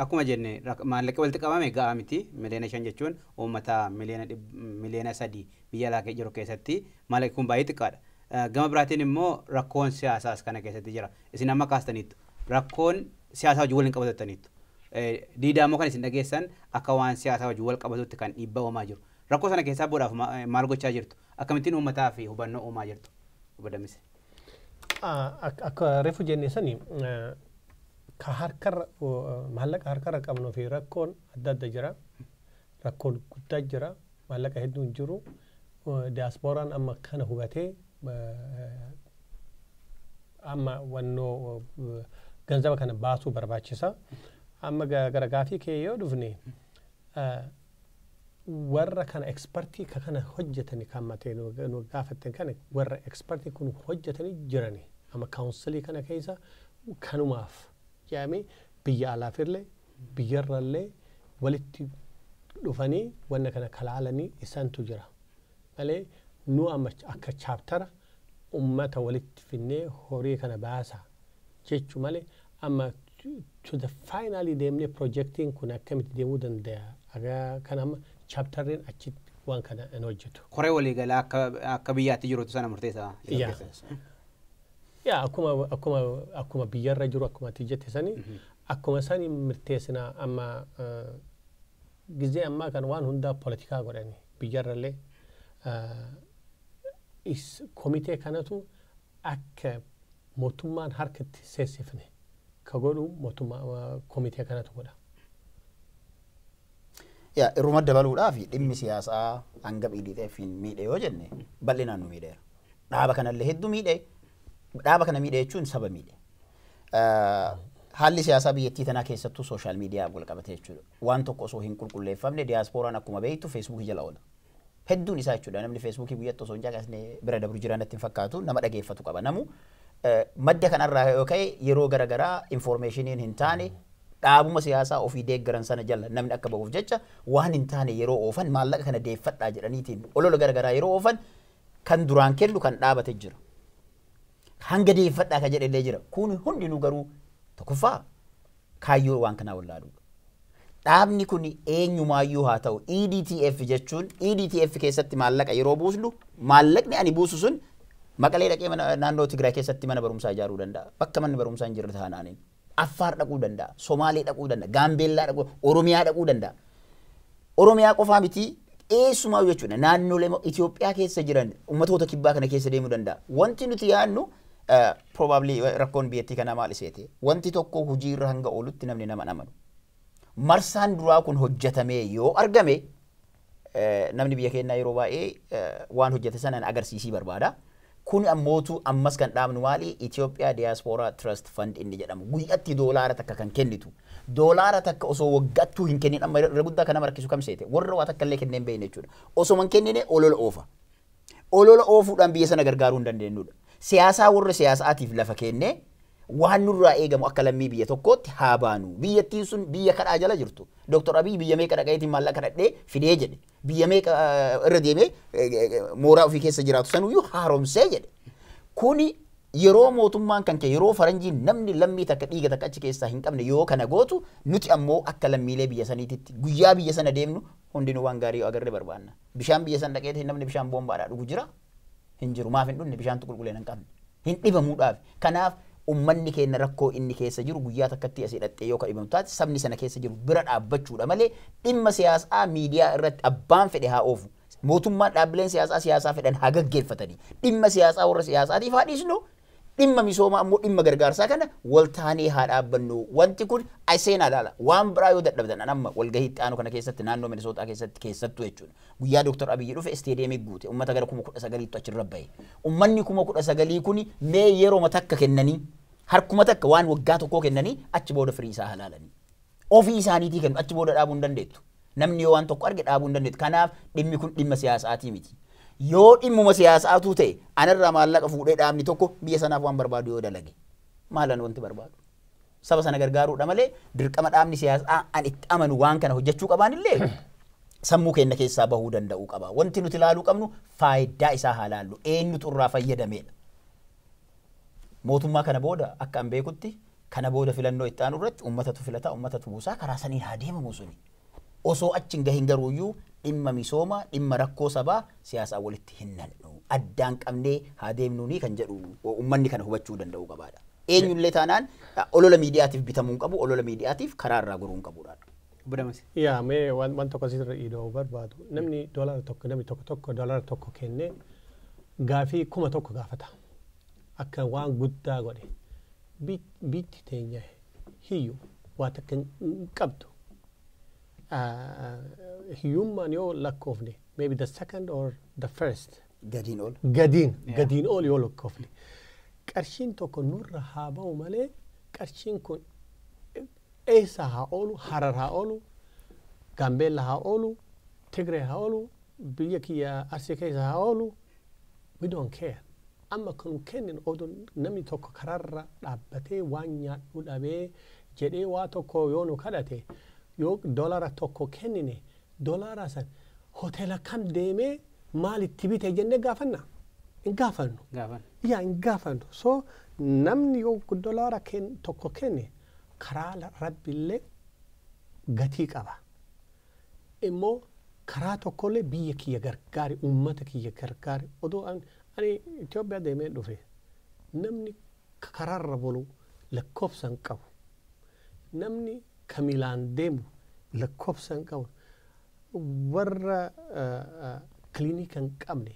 Akkuma jenne maallaqa walitti qabame ga'aa miti 5 miliyoona jechuun uummata 3 miliyoona biyya alaa jiru keessatti maallaqni kun baay'ee xiqqaadha. Gama biraatiin immoo rakkoon siyaasaas kana keessatti jira. Isin amma kaastaniittu rakkoon siyaasaa wajjin waliin qabattaniittu. Diidaa immoo kan isin dhageessan akka waan siyaasaa wajjin wal qabatutti kan dhiibbaa uumaa jiru. Rakkoo sana keessaa bu'uudhaaf maal gochaa jirtu? Akkamittiin uummataa fi hubannoo uumaa jirtu? Obbo Damise. Akka reefu jenne sani ka harkarra maallaqa harkarra qabnuu fi rakkoon adda adda jira. Rakkoon guddaa jira. Maallaqa hedduun jiru. Diyaaspooraan amma kana hubatee amma wannoo ganzaba kana baasuu barbaachisa. Amma gara gaafii kee yoo dhufne warra kana expertii ka kana hojjetani kan matee nu gaafatten kana warra expertii kun hojjetanii jirani. Amma councilii kana keessa kanumaaf jedhamee biyya alaafillee biyyarrallee walitti dhufanii wanna kana kalaalanii isaantu jira. Malee nu amma akka chaptera ummata walitti finnee horii kana baasa jechuu malee amma to the finally deemnee projektiin kun akkamitti deemuu danda'a. Aga kana amma chapterriin achitti waan kana hin hojjetu. Koree waliigalaa akka biyyaatti jirutu sana murteessa. Yaa, akkuma biyyarra jiru akkuma ati jette sani akkuma sani murteessinaa amma gizee ammaa kan waan hundaa poolitikaa godhani biyyarrallee komitee kanatu akka mootummaan harkatti seessifne ka godhu mootummaa komitee kanatu godha. Yaa irruma dabaluudhaaf dhimmi siyaasaa hanga EDTF miidhe yoo jenne bal'inaan nu miidheera. Dhaaba kanallee hedduu miidhe. Dhaaba kana miidhe jechuun saba miidhe. Haalli siyaasaa biyyattii tanaa keessattuu social media wal qabate jechuudha. Waan tokko osoo hin qulqulleeffamne diyaaspooraan akkuma beektu Facebookii jala oola. Hedduun isaa jechuudha namni Facebookii guyyatti osoo hin caqasne bira dabru jiran natti hin fakkaatu nama dhageeffatu qaba namu. Madda kanarraa yoo ka'e yeroo garaagaraa informationiin hin taane dhaabuma siyaasaa ofii deeggaran sana jala namni akka bahuuf jecha waan hin taane yeroo oofan maallaqa kana deeffadhaa jedhaniitiin olola garaagaraa yeroo oofan kan duraan kennu kan dhaabate jira. Hanga deeffadhaa kan jedhe illee jira. Kun hundinuu garuu tokkoffaa kaayyoo waan kanaa wallaaluudha. Dhaabni kun eenyumaayyuu haa ta'u EDTF jechuun EDTF keessatti maallaqa yeroo buusnu maallaqni ani buusu sun Maqalee dhaqee mana naannoo Tigraay keessatti mana barumsaa ijaaruu danda'a. Bakka manni barumsaa hin jirre taanaaniin. Affaar dhaquu danda'a. Somaalee dhaquu danda'a. Gaambeellaa dhaquu, Oromiyaa dhaquu danda'a. Oromiyaa qofaa miti eessumaa jechuudha. Naannolee Itoophiyaa keessa jiran ummatoota kibbaa kana keessa deemuu danda'a. Wanti nuti yaadnu probably rakkoon biyyattii kanaa maal iseete? Wanti tokko hojiirra hanga oolutti namni nama amanu. Marsaan duraa kun hojjetamee yoo argame namni biyya keenyaa yeroo baay'ee waan hojjete sanaan agarsiisii barbaada. Kun ammootu ammas kan dhaabnu maali? Itoophiyaa Diaspora Trust Fund inni jedhamu. Guyyaatti $1 kan kennitu. $1 osoo waggattuu hin kennin amma irra guddaa kan nama rakkisu kam seete? Warra waa takka illee kennee hin beekne jechuudha. Osoo hin kennine olola oofa. Olola oofuudhaan biyya sana gargaaruu hin dandeenyudha. Siyaasaa warra siyaasaatiif lafa kennee waan nurraa eegamu akka lammii biyya tokkootti haa baanu. Biyyattiin sun biyya kadhaa jala jirtu. Dooktor Abiy biyya meeqa dhaqeetiin maallaqa kadhadhee fidee jedhe. Biyya meeqa irra deemee mooraa ofii keessa jiraatu sanuyyuu haaromsee jedhe. Kuni yeroo mootummaan kan kee yeroo faranjiin namni lammii takka dhiiga takka achi keessaa hin qabne yoo kana gootu, nuti ammoo akka lammiilee biyya saniititti guyyaa biyya sana deemnu hundinuu waan gaarii agarree barbaanna. Bishaan biyya sana dhaqeetiin namni bishaan boombaadhaa dhugu jira? Hin jiru. Maaf hin dhugne? Bishaantu qulqullina hin qabne. Hin dhibamuudhaaf. Kanaaf ummanni keenya rakkoo inni keessa jiru guyyaa takkatti asii dhaxxee yoo ka dhibamu taate sabni sana keessa jiru bira dhaabbachuudha malee dhimma siyaasaa miidiyaa irratti abbaan fedhe haa oofu. Mootummaan dhaabbileen siyaasaa siyaasaa fedhan haa gaggeeffatanii. Dhimma siyaasaa warra siyaasaatiif haa dhiisnu. Dhimma misoomaa ammoo dhimma gargaarsaa kana waltaanee haa dhaabbannu. Wanti kun seenaa ilaala. Waan biraa yoo dadhabdan amma walgahii itti aanu kana keessatti naannoo Minisootaa keessatti keessattuu jechuudha. Guyyaa Dooktar Abiyyi dhufe isteediyeemii guute, uummata gara 19,000tu achirra bahe. Uummanni 19,000 kuni mee yeroo takka kennanii, harkuma takka waan waggaa tokkoo kennanii, achi booda firii isaa halaalanii. Ofii isaaniitii kennu, achi booda dhaabuu hin dandeettu. Namni yoo waan tokko arge dhaabuu hin dandeettu. Kanaaf dhimmi kun dhimma siyaasaatii miti. Yoo dhimmuma siyaasaatu ta'e anarraa maallaqa fuudhee dhaabni tokko biyya sanaaf waan barbaadu yoo dalage, maalan wanti barbaadu. Saba sana gargaaruudha malee dirqama dhaabni siyaasaa an itti amanu waan kana hojjechuu qabaan illee sammuu keenya keessaa bahuu danda'uu qaba. Wanti nuti ilaaluu qabnu faayidaa isaa haa laallu. Eenyutu irraa fayyadameedha? Mootummaa kana booda akka an beekutti kana booda filannoo itti aanu irratti uummatatu filata, uummatatu buusaa, karaa saniin haa deemamu suni. Osoo achi hin gahin garuuyyuu dhimma misoomaa, dhimma rakkoo sabaa siyaasaa walitti hin nannu. Addaan qabnee haa deemnuuni kan jedhu uummanni kana hubachuu danda'uu qabaadha. Eenyullee taanaan olola miidiyaatiif bitamuu hin qabu, olola miidiyaatiif karaa irraa goruu hin qabuudha. Budamas. Yaa, mee waan tokko asirra ida'uu barbaadu. Namni $1, namni tokko tokko $1 kennee gaafii 1000 gaafata. Akka waan guddaa godhe. Biitti teenya hiyyuu waa takka hin qabdu. Hiyyummaan yoo lakkoofne maybe the second or the first. Gadiin ol. Gadiin gadiin ol yoo lakkoofne. Qarshiin tokko nurra haa ba'u malee qarshiin kun eessa haa oolu, Harar haa oolu, Gaambeella haa oolu, Tigree haa oolu, biyya kiyya Arsii keessa haa oolu, we don't care. Amma kan kennin oduu namni tokko karaarra dhaabbatee waan nyaadhu dhabee jedhee waa tokko yoo nu kadhate, yoo $1 kennine, doolaara san hoteela kam deemee maal itti bite jennee gaafanna? Hin gaafannu. Gaafan. Yaa, hin gaafannu. So namni yoo $1 kenne karaa rabbiillee gatii qaba. Immoo karaa tokkollee biyya kiyya gargaari, uummata kiyya gargaari. Odoo ani Itoophiyaa deemee dhufe namni karaarra bolu lakkoofsa hin qabu. Namni kamilaan deemu lakkoofsa hin qabu. Warra kiliinika hin qabne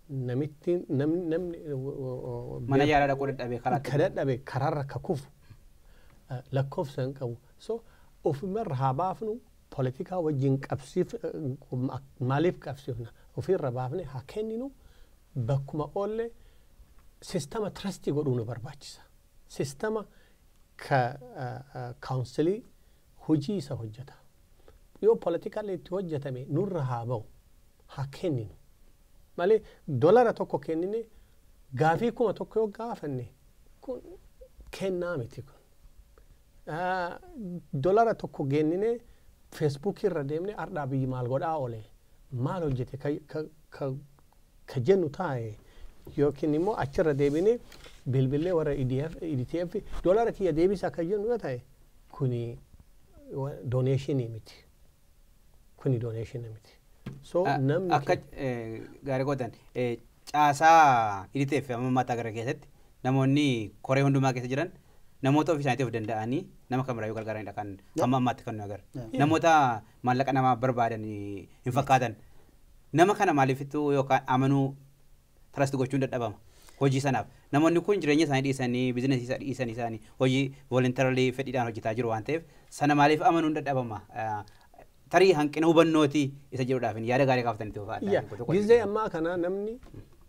namitti namni mana yaalaa dhaquu dadhabee karaatti. Ka dadhabe karaarra ka kufu lakkoofsa hin qabu. So ofumarra haa baafnu, poolitikaa wajjin qabsiif maaliif qabsiifna? Ofirra baafne haa kenninu. Bakkuma oolle sistama trust godhuu nu barbaachisa. Sistama ka councilii hojii isa hojjeta. Yoo poolitikaallee itti hojjetame nurra haa ba'u, haa kenninu. Malee $1 kennine gaafii 1000 yoo gaafanne kun kennaa miti kun. $1 kennine Feesbuukii irra deemne ardhaa biyyi maal godhaa oole, maal hojjete ka jennu taa'e, yookiin immoo achirra deebine bilbilee warra EDF, EDTF doolaara kiyya deebisa akka jennu yoo ta'e kuni donationii miti. Kuni donationii miti. So namni akka gaarii gootan caasaa EDTF amma mataa gara keessatti namoonni koree hundumaa keessa jiran namoota ofii isaaniitiif danda'anii nama kan biraayyuu gargaaranidha kan hamma ammaatti kan nu agarru. Namoota maallaqa namaa barbaadan hin fakkaatan. Nama kana maaliifittuu yookaan amanuu, trust gochuun dadhabama hojii sanaaf? Namoonni kun jireenya isaanii dhiisanii, biizinasii isaa dhiisanii isaanii hojii voluntarily fedhiidhaan hojjetaa jiru waan ta'eef sana maaliif amanuun dadhabama? Tarii hanqina hubannootii isa jedhuudhaaf yaada gaarii kaaftanitti Yaa, gizee ammaa kana namni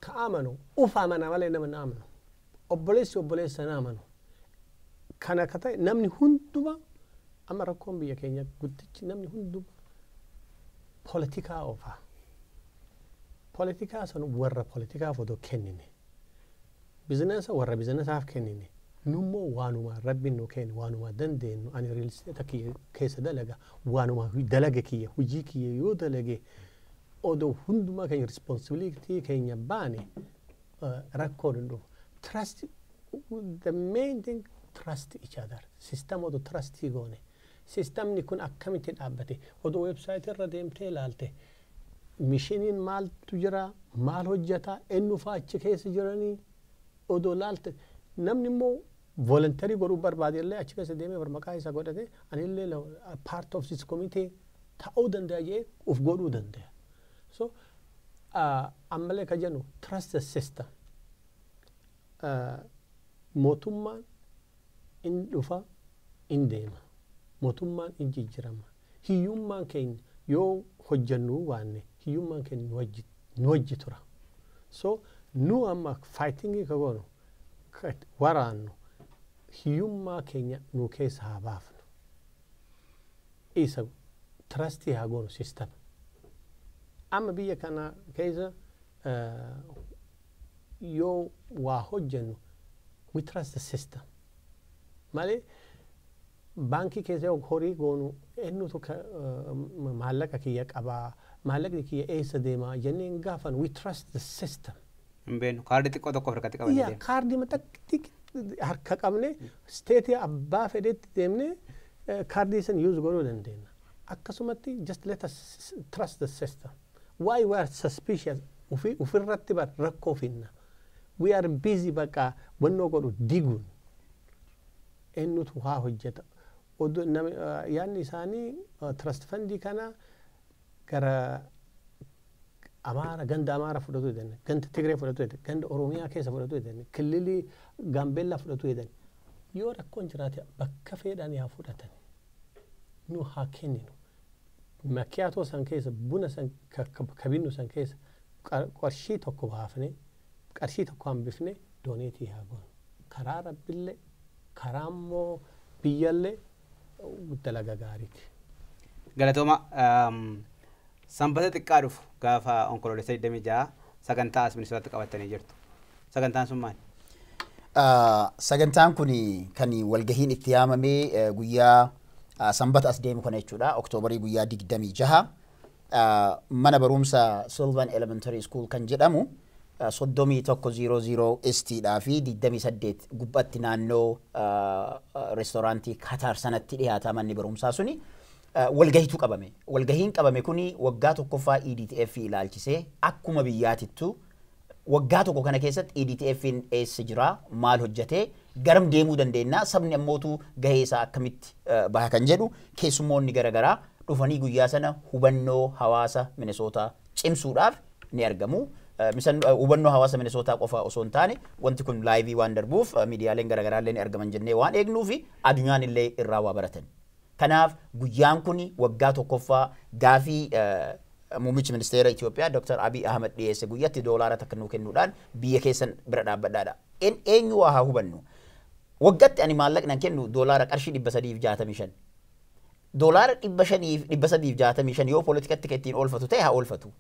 ka amanu uf amana malee nama hin amanu. Obboleessi obboleessa hin amanu. Kana ka ta'e namni hunduma amma rakkoon biyya keenya guddichi namni hunduma poolitikaa oofaa. Poolitikaa sun warra poolitikaaf odoo kennine. Business warra businessaaf kennine. Nummoo waanuma rabbiin nu kenne, waanuma dandeenyu, ani real estate kiyya keessa dalaga, waanuma dalaga kiyya, hojii kiyya yoo dalage, odoo hundumaa keenya responsibility keenya baane, rakkoon hin dhufu. Trust, the main thing, trust each other. System odoo trustii goone. Systemni kun akkamitti dhaabbate? Odoo website irra deemtee ilaalte, missioniin maaltu jira, maal hojjeta, eenyu fa'aa achi keessa jiranii odoo laalte, namni immoo voluntary godhuu barbaade illee achi keessa deemee bar maqaa isaa godhate, anillee part of this committee ta'uu danda'a jee uf godhuu danda'a. So ammallee ka jennu, trust the system. Mootummaan in dhufa, in deema. Mootummaan in jijjiirama. Hiyyummaan keenya yoo hojjennu waanne, hiyyummaan keenya nu wajji tura. So nu amma fightingii ka goonu, ka waraannu, hiyyummaa keenya nu keessa haa baafnu. Isa trustii haa goonu system. Amma biyya kana keessa yoo waa hojjennu, we trust the system. Malee baankii keessa yoo horii goonu, eenyutu maallaqa kiyya qabaa, maallaqni kiyya eessa deemaa jennee hin gaafan. We trust the system. Hin beeknu, kaardii xiqqoo tokko of harkatti qabannee Yaa deemna. Kaardii maxxanti harka qabne, stateii abbaa fedhetti deemnee kaardii san use godhuu dandeenya. Akkasumatti just let us trust the system. Why we are suspicious? Ufirratti bar rakkoo finna. We are busy bakka wannoo godhu diguun. Eenyutu haa hojjeta? Odoo yaadni isaanii trust fundii kana gara Amaara, ganda Amaara fudhatu jedhan, ganda Tigree fudhatu jedhan, ganda Oromiyaa keessa fudhatu jedhan, kililii Gaambeellaa fudhatu jedhan. Yoo rakkoon jiraate bakka fedhan haa fudhatan. Nu haa kenninu. Makiyaatoo san keessa, buna san kabinnu san keessa qarshii tokko baafne, qarshii tokko hambifne, donate haa goonu. Karaa rabbillee, karaa immoo biyyallee dalaga gaariiti. Galatooma, sanbata xiqqaa dhufu gaafa Onkoloolessa 26 sagantaa as Minisootaatti qabattanii jirtu. Sagantaan sun maali? Sagantaan kun kan walgahiin itti yaamamee guyyaa sanbata as deemu kana jechuudha. Oktoobarii guyyaa 26 mana barumsa Sylvan Elementary School kan jedhamu 3100 Eastiidhaa fi 28 gubbaatti naannoo reestooraantii Kataar sanatti dhiyaata manni barumsaa suni. Walgahiitu qabame. Walgahiin qabame kuni waggaa tokkoffaa EDTF ilaalchisee, akkuma biyyaatittu waggaa tokko kana keessatti EDTF'n eessa jira, maal hojjetee, garam deemuu dandeenya, sabni ammootu gahee isaa akkamitti baha kan jedhu, keessummoonni garaagaraa dhufanii guyyaa sana hubannoo hawaasa Minisootaa cimsuudhaaf ni argamu. Misan hubannoo hawaasa Minisootaa qofa osoo hin taane, wanti kun liveii waan darbuuf miidiyaaleen garaagaraa illee ni argaman jennee waan eegnuu fi addunyaan illee irraa waa baratan. Kanaaf guyyaan kun waggaa tokkoffaa gaafii muummichi ministeera Itoophiyaa Dr. Abiy Ahmed dhiyeesse, guyyatti $1 nuu kennuudhaan biyya keessan bira dhaabbadhaadha. Eenyu waa haa hubannu. Waggaatti ani maallaqni an kennu doolaara qarshii 365. $365 yoo poolitikatti kan ittiin oolfatu ta'e haa oolfatu.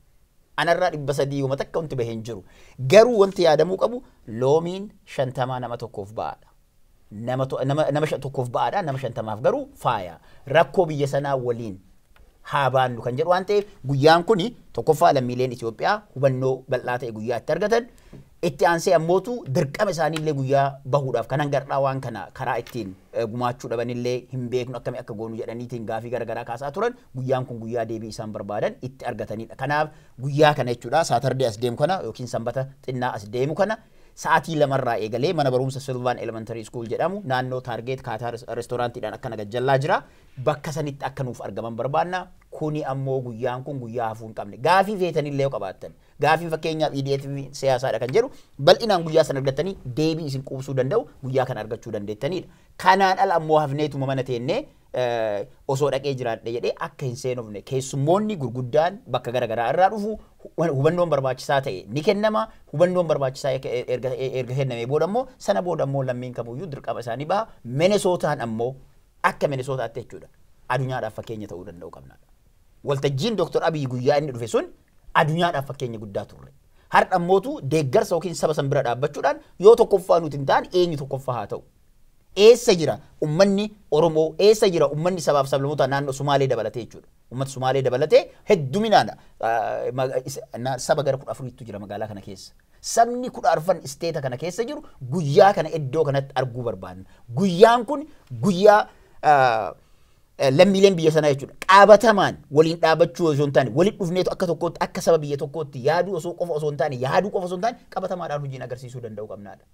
Anarraa 300 yooma takka wanti bahee hin jiru. Garuu wanti yaadamuu qabu, loomiin 50 nama tokkoof ba'aadha. Nama tokkoof ba'aadha, nama 50f garuu faaya. Rakkoo biyya sanaa waliin haa baannu kan jedhu waan ta'eef, guyyaan kuni tokkoffaa lammiileen Itoophiyaa hubannoo bal'aa ta'e guyyaa itti argatan, itti aansee ammootu dirqama isaaniillee guyyaa bahuudhaaf kan hangar'aa waan kana karaa ittiin gumaachuu dhabanillee hin beeknu, akkamii akka goonu jedhaniitiin gaafii garaagaraa kaasaa turan, guyyaan kun guyyaa deebii isaan barbaadan itti argatanidha. Kanaaf guyyaa kana jechuudha, Saturday as deemu kana yookiin sanbata xinnaa as deemu kana, sa'aatii 2rraa eegalee mana barumsa Sylvan Elementary School jedhamu naannoo Target Kaataa reestooraantiidhaan akkana gajjallaa jira. Bakka sanitti akka nuuf argaman barbaanna. Kuni ammoo guyyaan kun guyyaa hafuu hin qabne. Gaafii feetanillee yoo qabaattan. Gaafii fakkeenyaaf EDF siyaasaadha kan jedhu bal'inaan guyyaa sana argattanii deebii isin quubsuu danda'u guyyaa kana argachuu dandeettanidha. Kanaan ala ammoo hafneetuma mana teennee osoo dhaqee jiraadhe jedhee akka hin seenofne, keessummoonni gurguddaan bakka garaagaraa irraa dhufu, hubannoon barbaachisaa ta'e ni kennama. Hubannoon barbaachisaa erga kennamee booda ammoo, sana booda ammoo lammiin kamuyyuu dirqama isaanii baha. Minisootaan ammoo akka Minisootaatti jechuudha addunyaadhaaf fakkeenya ta'uu danda'u qabna. Waltajjiin Dr. Abiy guyyaa inni dhufe sun addunyaadhaaf fakkeenya guddaa turre. Har'a ammootu deeggarsa yookiin saba san bira dhaabbachuudhaan yoo tokkoffaa nuti hin taane eenyu tokkoffaa haa ta'u. Eessa jira ummanni Oromoo, eessa jira ummanni sabaaf sablammoota naannoo Sumaalee dabalatee jechuudha. Uummata Sumaalee dabalatee hedduminaan saba gara 14tu jira magaalaa kana keessa. Sabni 14 isteeta kana keessa jiru guyyaa kana iddoo kanatti arguu barbaanna. Guyyaan kun guyyaa lammiileen biyya sanaa jechuudha. Qaabatamaan waliin dhaabachuu osoo hin taane waliin dhufneetu akka tokkootti akka saba biyya tokkootti yaaduu osoo qofa osoo hin taane yaaduu qofa osoo hin taane qabatamaadhaan hojiin agarsiisuu danda'u qabnaadha.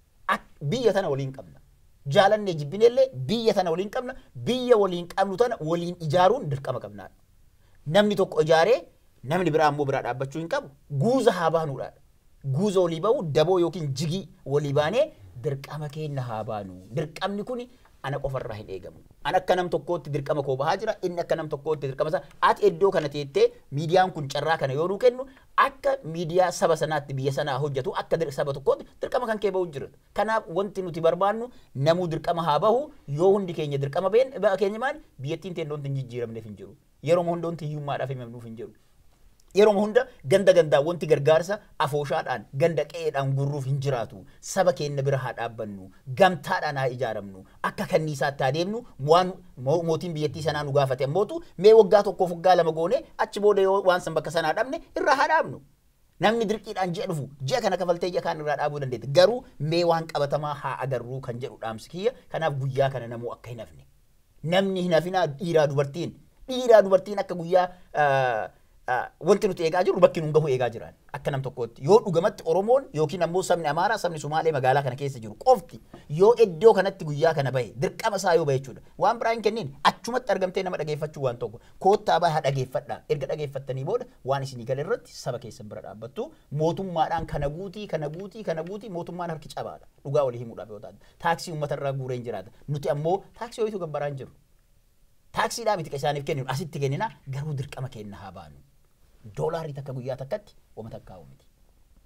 Biyya tana waliin qabna. Jaalannee jibbinellee biyya tana waliin qabna. Biyya waliin qabnu tana waliin ijaaruun dirqama qabnaadha. Namni tokko ijaaree namni biraa ammoo biraa dhaabbachuu hin qabu. Guuza haa baanuudhaadha. Guuza walii bahu daboo yookiin jigii walii baanee dirqama keenya haa baanu. Dirqamni kuni ana qofarraa hin eegamu. Ana akka nam tokkootti dirqama koo bahaa jira, inni akka nam tokkootti dirqama isaa. Ati iddoo kana teettee miidiyaan kun carraa kana yoo nuu kennu akka miidiyaa saba sanaatti biyya sanaa hojjetu akka saba tokkootti dirqama kan kee bahu jira. Kanaaf wanti nuti barbaannu namuu dirqama haa bahu. Yoo hundi keenya dirqama keenya maal biyyattiin teendoonti hin jijjiiramneef hin jiru. Yeroo hundoonti hiyyummaadhaaf himamnuuf hin jiru. Yeroo hunda ganda gandaa wanti gargaarsa afooshaadhaan ganda qe'eedhaan gurruuf hin jiraatu. Saba keenya bira haa dhaabbannu, gamtaadhaan haa ijaaramnu, akka kanniisaatti haa deemnu. Waan mootiin biyyattii sanaa nu gaafate ammootu mee waggaa tokkoof waggaa lama goone achi booda yoo waan san bakka sanaa dhabne irraa haa dhaabnu. Namni dirqiidhaan ji'a dhufu ji'a kana kafaltee ji'a kaan irraa dhaabuu dandeetti. Garuu mee waan qabatamaa haa agarruu kan jedhu dhaamsi kiyya. Kanaaf guyyaa kana namuu akka hin hafne. Namni hin hafinaa dhiiraa dubartiin. Dhiiraa dubartiin akka guyyaa wanti nuti eegaa jirru bakki nuun gahu eegaa jiran akka nam tokkootti yoo dhugamatti Oromoon yookiin ammoo sabni Amaaraa sabni Sumaalee magaalaa kana keessa jiru qofti yoo iddoo kanatti guyyaa kana bahe dirqama isaa yoo bahe jechuudha. Waan biraa hin kennin achumatti argamtee nama dhageeffachuu waan tokko koottaa bahaa dhageeffadhaa. Erga dhageeffattanii booda waan isinii gale irratti saba keessan bira dhaabbattu. Mootummaadhaan kana guutii kana guutii kana guutii mootummaan harki cabaadha. Dhugaa walii himuudhaaf yoo taate taaksii uummata irraa guuree hin jiraata. Nuti ammoo taaksii ho'itu gabbaraan hin jiru. Taaksiidhaa miti isaaniif kenninu asitti kennina garuu dirqama kenna haa baanu. Doolaarii takka guyyaa takkatti wama takkaa'u miti.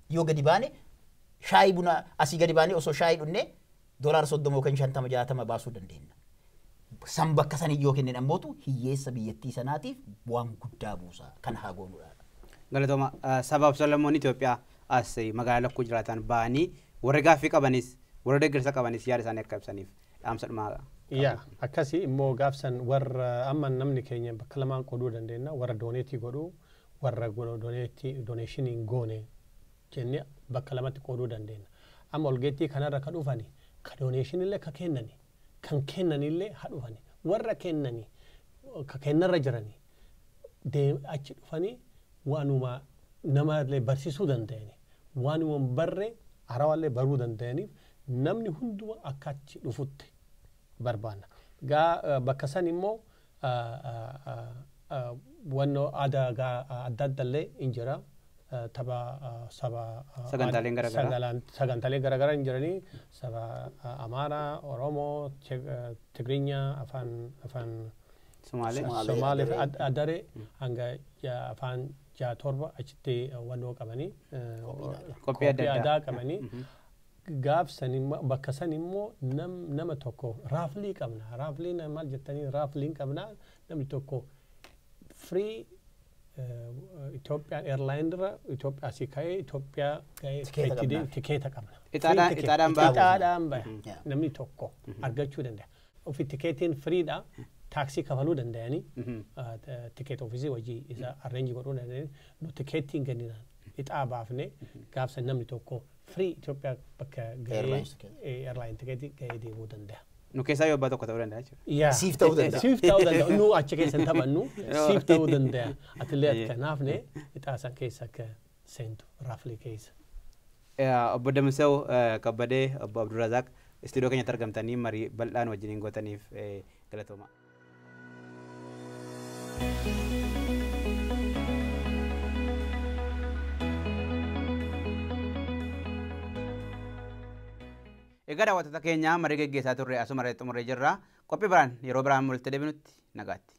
Yoo gadi baane shaayii buna asii gadi baane osoo shaayii dhunne $30 yookaan 50 60 baasuu dandeenya. San bakka sanii yoo kennin ammootu hiyyeessa biyyattii sanaatiif waan guddaa buusa kan haa goonuudha. Galatooma sabaaf sablammoonni Itoophiyaa as magaalaa lakkuu jiraatan ba'anii warra gaaffii qabanis warra deeggarsa qabanis yaada isaanii akka ibsaniif dhaamsa dhumaa. Yaa akkasii immoo gaafsan warra amma namni keenya bakka lamaan qooduu dandeenya warra dooneetii godhuu warra dooneeshinii hin goone jennee bakka lamatti qooduu dandeenya. Amma olgeettii kanarra ka dhufani ka dooneeshinillee ka kennani kan kennanillee haa dhufani warra kennani ka kennarra jirani achi dhufanii waanuma namallee barsiisuu danda'ani waanuma barre harawallee baruu danda'aniif namni hunduma akka achi dhufutti barbaanna. Gaa bakka san immoo wannoo aadaa adda addallee hin jira. Tapha saba sagantaaleen garaagaraa sagantaaleen garaagaraa hin jiranii saba Amaaraa, Oromoo, Tigrinya, afaan Somaalee fi Adaree hanga afaan 6-7 achitti wannoo qabanii qophii addaa qabanii. Gaaf san bakka san immoo nama tokko raaflii qabna. Raafliin maal jettanii raafliin qabna namni tokko free Ethiopian Airlines irra Itoophiyaa asii ka'ee Itoophiyaa ga'ee tikeeta qabna. Ixaadhaan ba'a. Ixaadhaan ba'a. Namni tokko argachuu danda'a. Ofi tikeetiin firiidha. Taaksii kafaluu danda'anii tikeet ofiisii wajjii isa arreenji godhuu danda'anii nu tikeettiin kenninaan ixaa baafnee gaafsa namni tokko free Itoophiyaa bakka ga'ee airline tikeetii ga'ee deemuu danda'a. Nu keessaa yoo abbaa tokko ta'uu danda'a jechuudha. Siif ta'uu danda'a. Siif ta'uu danda'a. Nu achi keessa hin taphannu siif ta'uu danda'a. Atillee akka naafne ixaa san keessa akka seentu raaflee keessa. Obbo Damisew Kabbadee, Obbo Abdurrazaaq istuudiyoo keenyatti argamtanii marii bal'aan wajjiniin gootaniif galatooma. Egaa daawwattoota keenya marii geggeessaa turre asuma irratti xumurree jirra. Qophii biraan yeroo biraan walitti deebinutti nagaatti.